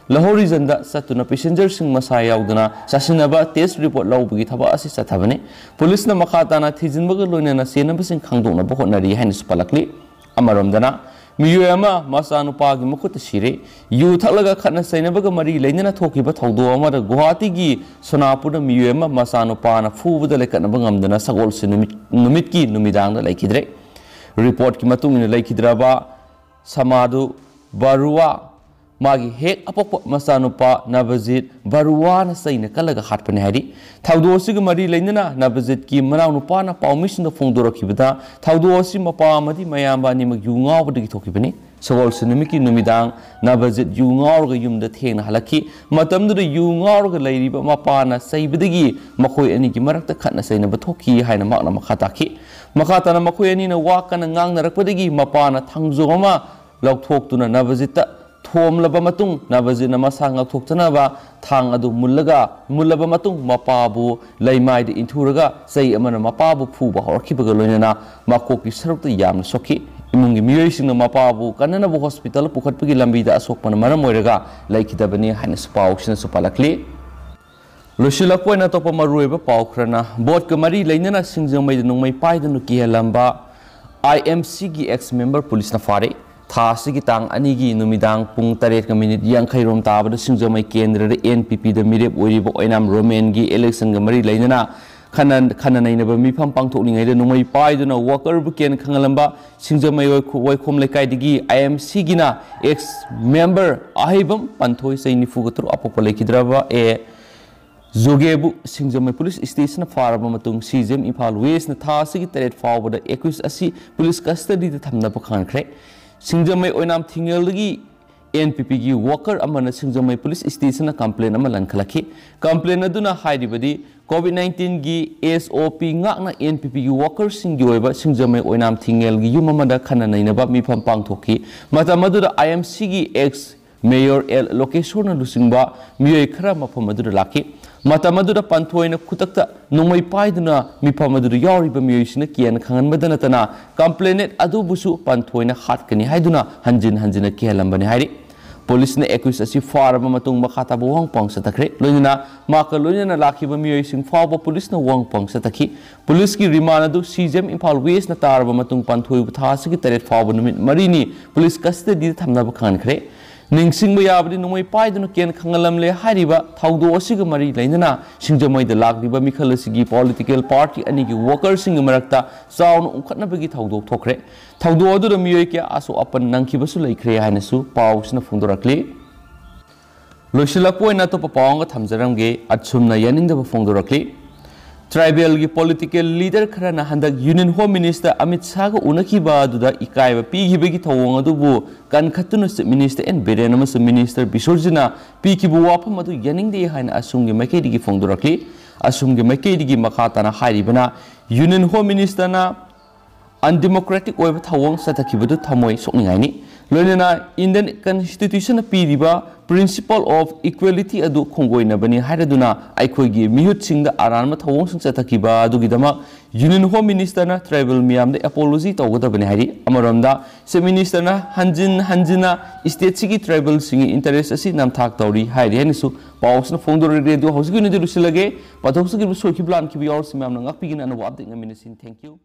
ꯂꯍꯣꯔꯤꯖꯟꯗ ꯆꯠꯇꯨꯅ passengerꯁꯤꯡ ꯃꯁꯥ ꯌꯥꯎꯗꯅ ꯁꯥꯁꯤꯟꯅꯕ test report ꯂꯧꯕꯒꯤ ꯊꯕꯛ ꯑꯁꯤ ꯆꯠꯊꯕꯅꯤ꯫ ꯄꯨꯂꯤꯁꯅ ꯃꯈꯥ ꯇꯥꯅ ꯊꯤꯖꯤꯟꯕꯒ ꯂꯣꯏꯅꯅ ꯆꯦꯟꯅꯕꯁꯤꯡ ꯈꯪꯗꯣꯛꯅꯕ ꯍꯣꯠꯅꯔꯤ ꯍꯥꯏꯅꯁꯨ ꯄꯜꯂꯛꯂꯤ꯫ ꯑꯃꯔꯣꯝꯗꯅ, ꯃꯤꯑꯣꯏ ꯑꯃ ꯃꯆꯥꯅꯨꯄꯥꯒꯤ ꯃꯈꯨꯠꯇ ꯁꯤꯔꯦ꯫ ꯌꯨ ꯊꯛꯂꯒ ꯈꯠꯅ ꯆꯩꯅꯕꯒ ꯃꯔꯤ ꯂꯩꯅꯅ ꯊꯣꯛꯈꯤꯕ ꯊꯧꯗꯣꯛ ꯑꯃꯗ ꯒꯨꯋꯥꯍꯥꯇꯤꯒꯤ ꯁꯣꯅꯥꯄꯨꯔꯗ ꯃꯤꯑꯣꯏ ꯑꯃ ꯃꯆꯥꯅꯨꯄꯥꯅ ꯐꯨꯕꯗ ꯂꯩꯈꯠꯅꯕ ꯉꯝꯗꯅ ꯁꯒꯣꯜꯁꯦꯟ ꯅꯨꯃꯤꯠ, ꯅꯨꯃꯤꯠꯀꯤ ꯅꯨꯃꯤꯗꯥꯡꯗ ꯂꯩꯈꯤꯗ꯭ꯔꯦ꯫ Reportꯀꯤ ꯃꯇꯨꯡ ꯏꯟꯅ, ꯂꯩꯈꯤꯗ꯭ꯔꯕ ꯁꯃꯥꯗꯨ ꯕꯔꯨꯋꯥ ꯃꯥꯒꯤ ꯍꯦꯛ ꯑꯄꯣꯛꯄ ꯃꯆꯥꯅꯨꯄꯥ ꯅꯕꯖꯤꯠ ꯕꯔꯨꯋꯥꯅ ꯆꯩꯅ ꯀꯜꯂꯒ ꯍꯥꯠꯄꯅꯤ ꯍꯥꯏꯔꯤ꯫ ꯊꯧꯗꯣꯛ ꯑꯁꯤꯒ ꯃꯔꯤ ꯂꯩꯅꯅ ꯅꯕꯖꯤꯠꯀꯤ ꯃꯅꯥꯎꯅꯨꯄꯥꯅ ꯄꯥꯎꯃꯤꯁꯤꯡꯗ ꯐꯣꯡꯗꯣꯔꯛꯈꯤꯕꯗ, ꯊꯧꯗꯣꯛ ꯑꯁꯤ ꯃꯄꯥ ꯑꯃꯗꯤ ꯃꯌꯥꯝꯕ ꯑꯅꯤꯃꯛ ꯌꯨ ꯉꯥꯎꯕꯗꯒꯤ ꯊꯣꯛꯈꯤꯕꯅꯤ꯫ ꯁꯒꯣꯜꯁꯦꯟ ꯅꯨꯃꯤꯠꯀꯤ ꯅꯨꯃꯤꯗꯥꯡ ꯅꯕꯖꯤꯠ ꯌꯨ ꯉꯥꯎꯔꯒ ꯌꯨꯝꯗ ꯊꯦꯡꯅ ꯍꯜꯂꯛꯈꯤ꯫ ꯃꯇꯝꯗꯨꯗ ꯌꯨ ꯉꯥꯎꯔꯒ ꯂꯩꯔꯤꯕ ꯃꯄꯥꯅ ꯆꯩꯕꯗꯒꯤ ꯃꯈꯣꯏ ꯑꯅꯤꯒꯤ ꯃꯔꯛꯇ ꯈꯠꯅ ꯆꯩꯅꯕ ꯊꯣꯛꯈꯤ ꯍꯥꯏꯅ ꯃꯍꯥꯛꯅ ꯃꯈꯥ ꯇꯥꯈꯤ꯫ ꯃꯈꯥ ꯇꯥꯅ ꯃꯈꯣꯏ ꯑꯅꯤꯅ ꯋꯥ ꯀꯟꯅ ꯉꯥꯡꯅꯔꯛꯄꯗꯒꯤ ꯃꯄꯥꯅ ꯊꯥꯡꯖꯣꯝ ꯑꯃ ꯂꯧꯊꯣꯛꯇꯨꯅ ꯅꯕꯖꯤꯠꯇ ꯊꯣꯝꯂꯕ ꯃꯇꯨꯡ, ꯅꯕꯖꯤꯠꯅ ꯃꯁꯥ ꯉꯥꯛꯊꯣꯛꯆꯅꯕ ꯊꯥꯡ ꯑꯗꯨ ꯃꯨꯜꯂꯒ, ꯃꯨꯜꯂꯕ ꯃꯇꯨꯡ ꯃꯄꯥꯕꯨ ꯂꯩꯃꯥꯏꯗ ꯏꯟꯊꯨꯔꯒ ꯆꯩ ꯑꯃꯅ ꯃꯄꯥꯕꯨ ꯐꯨꯕ ꯍꯧꯔꯛꯈꯤꯕꯒ ꯂꯣꯏꯅꯅ ꯃꯀꯣꯛꯀꯤ ꯁꯔꯨꯛꯇ ꯌꯥꯝꯅ ꯁꯣꯛꯈꯤ꯫ ꯏꯃꯨꯡꯒꯤ ꯃꯤꯑꯣꯏꯁꯤꯡꯅ ꯃꯄꯥꯕꯨ ꯀꯟꯅꯅꯕ hospital ꯄꯨꯈꯠꯄꯒꯤ ꯂꯝꯕꯤꯗ ꯑꯁꯣꯛꯄꯅ ꯃꯔꯝ ꯑꯣꯏꯔꯒ ꯂꯩꯈꯤꯗꯕꯅꯤ ꯍꯥꯏꯅꯁꯨ ꯄꯥꯎꯁꯤꯅꯁꯨ ꯄꯥꯜꯂꯛꯂꯤ꯫ ꯂꯣꯏꯁꯤꯜꯂꯛꯄ ꯑꯣꯏꯅ ꯑꯇꯣꯞꯄ ꯃꯔꯨꯑꯣꯏꯕ ꯄꯥꯎ ꯈꯔꯅ, ꯚꯣꯠꯀ ꯃꯔꯤ ꯂꯩꯅꯅ ꯁꯤꯡꯖꯃꯩꯗ ꯅꯣꯡꯃꯩ ꯄꯥꯏꯗꯨꯅ ꯀꯤꯍꯜꯂꯝꯕ I M C ꯒꯤ ex member ꯄꯨꯂꯤꯁꯅ ꯐꯥꯔꯦ꯫ ꯊꯥ ꯑꯁꯤꯒꯤ ꯇꯥꯡ ꯑꯅꯤꯒꯤ ꯅꯨꯃꯤꯗꯥꯡ ꯄꯨꯡ ꯇꯔꯦꯠꯀ ꯃꯤꯅꯤꯠ ꯌꯥꯡꯈꯩ ꯔꯣꯝ ꯇꯥꯕꯗ ꯁꯤꯡꯖꯃꯩ ꯀꯦꯟꯗ꯭ꯔꯗ N P P ꯗ ꯃꯤꯔꯦꯞ ꯑꯣꯏꯔꯤꯕ ꯑꯣꯏꯅꯥꯝ ꯔꯣꯃꯦꯟꯒꯤ election ꯒ ꯃꯔꯤ ꯂꯩꯅꯅ ꯈꯟꯅ ꯈꯟꯅ ꯅꯩꯅꯕ ꯃꯤꯐꯝ ꯄꯥꯡꯊꯣꯛꯂꯤꯉꯩꯗ ꯅꯣꯡꯃꯩ ꯄꯥꯏꯗꯨꯅ worker ꯕꯨ ꯀꯤꯍꯟ ꯈꯪꯍꯜꯂꯝꯕ ꯁꯤꯡꯖꯃꯩ ꯋꯥꯏꯈꯣ-, ꯋꯥꯏꯈꯣꯝ ꯂꯩꯀꯥꯏꯗꯒꯤ I M C ꯒꯤꯅ ex member ꯑꯍꯩꯕꯝ ꯄꯟꯊꯣꯏ, ꯆꯍꯤ ꯅꯤꯐꯨꯒ ꯇꯔꯨꯛ, ꯑꯄꯣꯛꯄ ꯂꯩꯈꯤꯗ꯭ꯔꯕ ꯑꯦ ꯖꯣꯒꯦꯕꯨ ꯁꯤꯡꯖꯃꯩ ꯄꯨꯂꯤꯁ ꯁ꯭ꯇꯦꯁꯟꯅ ꯐꯥꯔꯕ ꯃꯇꯨꯡ C J M ꯏꯝꯐꯥꯜ ꯋꯦꯁꯅ ꯊꯥ ꯑꯁꯤꯒꯤ ꯇꯔꯦꯠ ꯐꯥꯎꯕꯗ accused ꯑꯁꯤ ꯄꯨꯂꯤꯁ custody ꯗ ꯊꯝꯅꯕ ꯈꯪꯍꯟꯈ꯭ꯔꯦ꯫ ꯁꯤꯡꯖꯃꯩ ꯑꯣꯏꯅꯥꯝ ꯊꯤꯡꯉꯦꯜꯗꯒꯤ N P P ꯒꯤ worker ꯑꯃꯅ ꯁꯤꯡꯖꯃꯩ ꯄꯨꯂꯤꯁ ꯁ꯭ꯇꯦꯁꯟꯅ complaint ꯑꯃ ꯂꯪꯈꯠꯂꯛꯈꯤ꯫ Complaint ꯑꯗꯨꯅ ꯍꯥꯏꯔꯤꯕꯗꯤ, COVID nineteen ꯒꯤ S O P ꯉꯥꯛꯅ N P P ꯒꯤ worker ꯁꯤꯡꯒꯤ ꯑꯣꯏꯕ ꯁꯤꯡꯖꯃꯩ ꯑꯣꯏꯅꯥꯝ ꯊꯤꯡꯉꯦꯜꯒꯤ ꯌꯨꯝ ꯑꯃꯗ ꯈꯟꯅ ꯅꯩꯅꯕ ꯃꯤꯐꯝ ꯄꯥꯡꯊꯣꯛꯈꯤ꯫ ꯃꯇꯝ ꯑꯗꯨꯗ I M C ꯒꯤ ex mayor L ꯂꯣꯀꯦꯁꯣꯔꯅ ꯂꯨꯆꯤꯡꯕ ꯃꯤꯑꯣꯏ ꯈꯔ ꯃꯐꯝ ꯑꯗꯨꯗ ꯂꯥꯛꯈꯤ꯫ ꯃꯇꯝ ꯑꯗꯨꯗ ꯄꯟꯊꯣꯏꯅ ꯈꯨꯗꯛꯇ ꯅꯣꯡꯃꯩ ꯄꯥꯏꯗꯨꯅ ꯃꯤꯐꯝ ꯑꯗꯨꯗ ꯌꯥꯎꯔꯤꯕ ꯃꯤꯑꯣꯏꯁꯤꯡꯅ ꯀꯤꯍꯟ ꯈꯪꯍꯟꯕꯗ ꯅꯠꯇꯅ, complainant ꯑꯗꯨꯕꯨꯁꯨ ꯄꯟꯊꯣꯏꯅ ꯍꯥꯠꯀꯅꯤ ꯍꯥꯏꯗꯨꯅ ꯍꯟꯖꯤꯟ ꯍꯟꯖꯤꯟꯅ ꯀꯤꯍꯜꯂꯝꯕꯅꯤ ꯍꯥꯏꯔꯤ꯫ ꯄꯨꯂꯤꯁꯅ accused ꯑꯁꯤ ꯐꯥꯔꯕ ꯃꯇꯨꯡ ꯃꯈꯥ ꯇꯥꯕ ꯋꯥꯍꯪ ꯄꯥꯎꯍꯪ ꯆꯠꯊꯈ꯭ꯔꯦ꯫ ꯂꯣꯏꯅꯅ ꯃꯍꯥꯛꯀ ꯂꯣꯏꯅꯅ ꯂꯥꯛꯈꯤꯕ ꯃꯤꯑꯣꯏꯁꯤꯡ ꯐꯥꯎꯕ ꯄꯨꯂꯤꯁꯅ ꯋꯥꯍꯪ ꯄꯥꯎꯍꯪ ꯆꯠꯊꯈꯤ꯫ ꯄꯨꯂꯤꯁꯀꯤ remand ꯑꯗꯨ C J M ꯏꯝꯐꯥꯜ ꯋꯦꯁꯅ ꯇꯥꯔꯕ ꯃꯇꯨꯡ ꯄꯟꯊꯣꯏꯕꯨ ꯊꯥ ꯑꯁꯤꯒꯤ ꯇꯔꯦꯠ ꯐꯥꯎꯕ ꯅꯨꯃꯤꯠ ꯃꯔꯤꯅꯤ ꯄꯨꯂꯤꯁ custody ꯗ ꯊꯝꯅꯕ ꯈꯪꯍꯟꯈ꯭ꯔꯦ꯫ ꯅꯤꯡꯁꯤꯡꯕ ꯌꯥꯕꯗꯤ, ꯅꯣꯡꯃꯩ ꯄꯥꯏꯗꯨꯅ ꯀꯤꯍꯟ ꯈꯪꯍꯜꯂꯝꯂꯦ ꯍꯥꯏꯔꯤꯕ ꯊꯧꯗꯣꯛ ꯑꯁꯤꯒ ꯃꯔꯤ ꯂꯩꯅꯅ ꯁꯤꯡꯖꯃꯩꯗ ꯂꯥꯛꯂꯤꯕ ꯃꯤꯈꯜ ꯑꯁꯤꯒꯤ political party ꯑꯅꯤꯒꯤ worker ꯁꯤꯡꯒꯤ ꯃꯔꯛꯇ ꯆꯥꯎꯅ ꯎꯪꯈꯠꯅꯕꯒꯤ ꯊꯧꯗꯣꯛ ꯊꯣꯛꯈ꯭ꯔꯦ꯫ ꯊꯧꯗꯣꯛ ꯑꯗꯨꯗ ꯃꯤꯑꯣꯏ ꯀꯌꯥ ꯑꯁꯣꯛ ꯑꯄꯟ ꯅꯪꯈꯤꯕꯁꯨ ꯂꯩꯈ꯭ꯔꯦ ꯍꯥꯏꯅꯁꯨ ꯄꯥꯎꯁꯤꯅ ꯐꯣꯡꯗꯣꯔꯛꯂꯤ꯫ ꯂꯣꯏꯁꯤꯜꯂꯛꯄ ꯑꯣꯏꯅ ꯑꯇꯣꯞꯄ ꯄꯥꯎ ꯑꯃꯒ ꯊꯝꯖꯔꯝꯒꯦ꯫ ꯑꯁꯨꯝꯅ ꯌꯥꯅꯤꯡꯗꯕ ꯐꯣꯡꯗꯣꯔꯛꯂꯤ꯫ Tribal ꯒꯤ political leader ꯈꯔꯅ ꯍꯟꯗꯛ Union Home Minister ꯑꯃꯤꯠ ꯁꯥꯍꯒ ꯎꯅꯈꯤꯕ ꯑꯗꯨꯗ ꯏꯀꯥꯏꯕ ꯄꯤꯈꯤꯕꯒꯤ ꯊꯧꯑꯣꯡ ꯑꯗꯨꯕꯨ ꯀꯟꯈꯠꯇꯨꯅ Chief Minister N ꯕꯤꯔꯦꯟ ꯑꯃꯁꯨꯡ Minister ꯕꯤꯁꯣꯔꯖꯤꯠꯅ ꯄꯤꯈꯤꯕ ꯋꯥꯐꯝ ꯑꯗꯨ ꯌꯥꯅꯤꯡꯗꯦ ꯍꯥꯏꯅ ꯑꯁꯣꯝꯒꯤ ꯃꯥꯏꯀꯩꯗꯒꯤ ꯐꯣꯡꯗꯣꯔꯛꯂꯤ꯫ ꯑꯁꯣꯝꯒꯤ ꯃꯥꯏꯀꯩꯗꯒꯤ ꯃꯈꯥ ꯇꯥꯅ ꯍꯥꯏꯔꯤꯕꯅ, Union Home Minister ꯅ ꯑꯟꯗꯦꯃꯣꯀ꯭ꯔꯦꯇꯤꯛ ꯑꯣꯏꯕ ꯊꯧꯑꯣꯡ ꯆꯠꯊꯈꯤꯕꯗꯨ ꯊꯃꯣꯏ ꯁꯣꯛꯅꯤꯡꯉꯥꯏꯅꯤ꯫ ꯂꯣꯏꯅꯅ Indian Constitution ꯄꯤꯔꯤꯕ Principle of Equality ꯑꯗꯨ ꯈꯣꯡꯒꯣꯏꯅꯕꯅꯤ ꯍꯥꯏꯔꯗꯨꯅ ꯑꯩꯈꯣꯏꯒꯤ ꯃꯤꯍꯨꯠꯁꯤꯡꯗ ꯑꯔꯥꯟꯕ ꯊꯧꯑꯣꯡꯁꯤꯡ ꯆꯠꯊꯈꯤꯕ ꯑꯗꯨꯒꯤꯗꯃꯛ Union Home Minister ꯅ tribal ꯃꯤꯌꯥꯝꯗ apology ꯇꯧꯒꯗꯕꯅꯤ ꯍꯥꯏꯔꯤ꯫ ꯑꯃꯔꯣꯝꯗ Chief Minister ꯅ ꯍꯟꯖꯤꯟ ꯍꯟꯖꯤꯟꯅ state ꯁꯤꯒꯤ tribal ꯁꯤꯡꯒꯤ interest ꯑꯁꯤ ꯅꯝꯊꯥꯛ ꯇꯧꯔꯤ ꯍꯥꯏꯔꯤ ꯍꯥꯏꯅꯁꯨ ꯄꯥꯎꯁꯤꯅ ꯐꯣꯡꯗꯣꯔꯛꯂꯤ꯫ ꯑꯗꯨ ꯍꯧꯖꯤꯛꯀꯤ ꯑꯣꯏꯅꯗꯤ ꯂꯣꯏꯁꯤꯜꯂꯒꯦ꯫ ꯄꯥꯊꯣꯛꯆꯈꯤꯕ ꯁꯣꯏꯈꯤꯕ ꯂꯥꯟꯈꯤꯕ ꯌꯥꯎꯔꯁꯨ ꯃꯌꯥꯝꯅ ꯉꯥꯛꯄꯤꯒꯅ ꯑꯅꯧꯕ update ꯉꯥꯏꯃꯤꯟꯅꯁꯤ꯫ Thank you꯫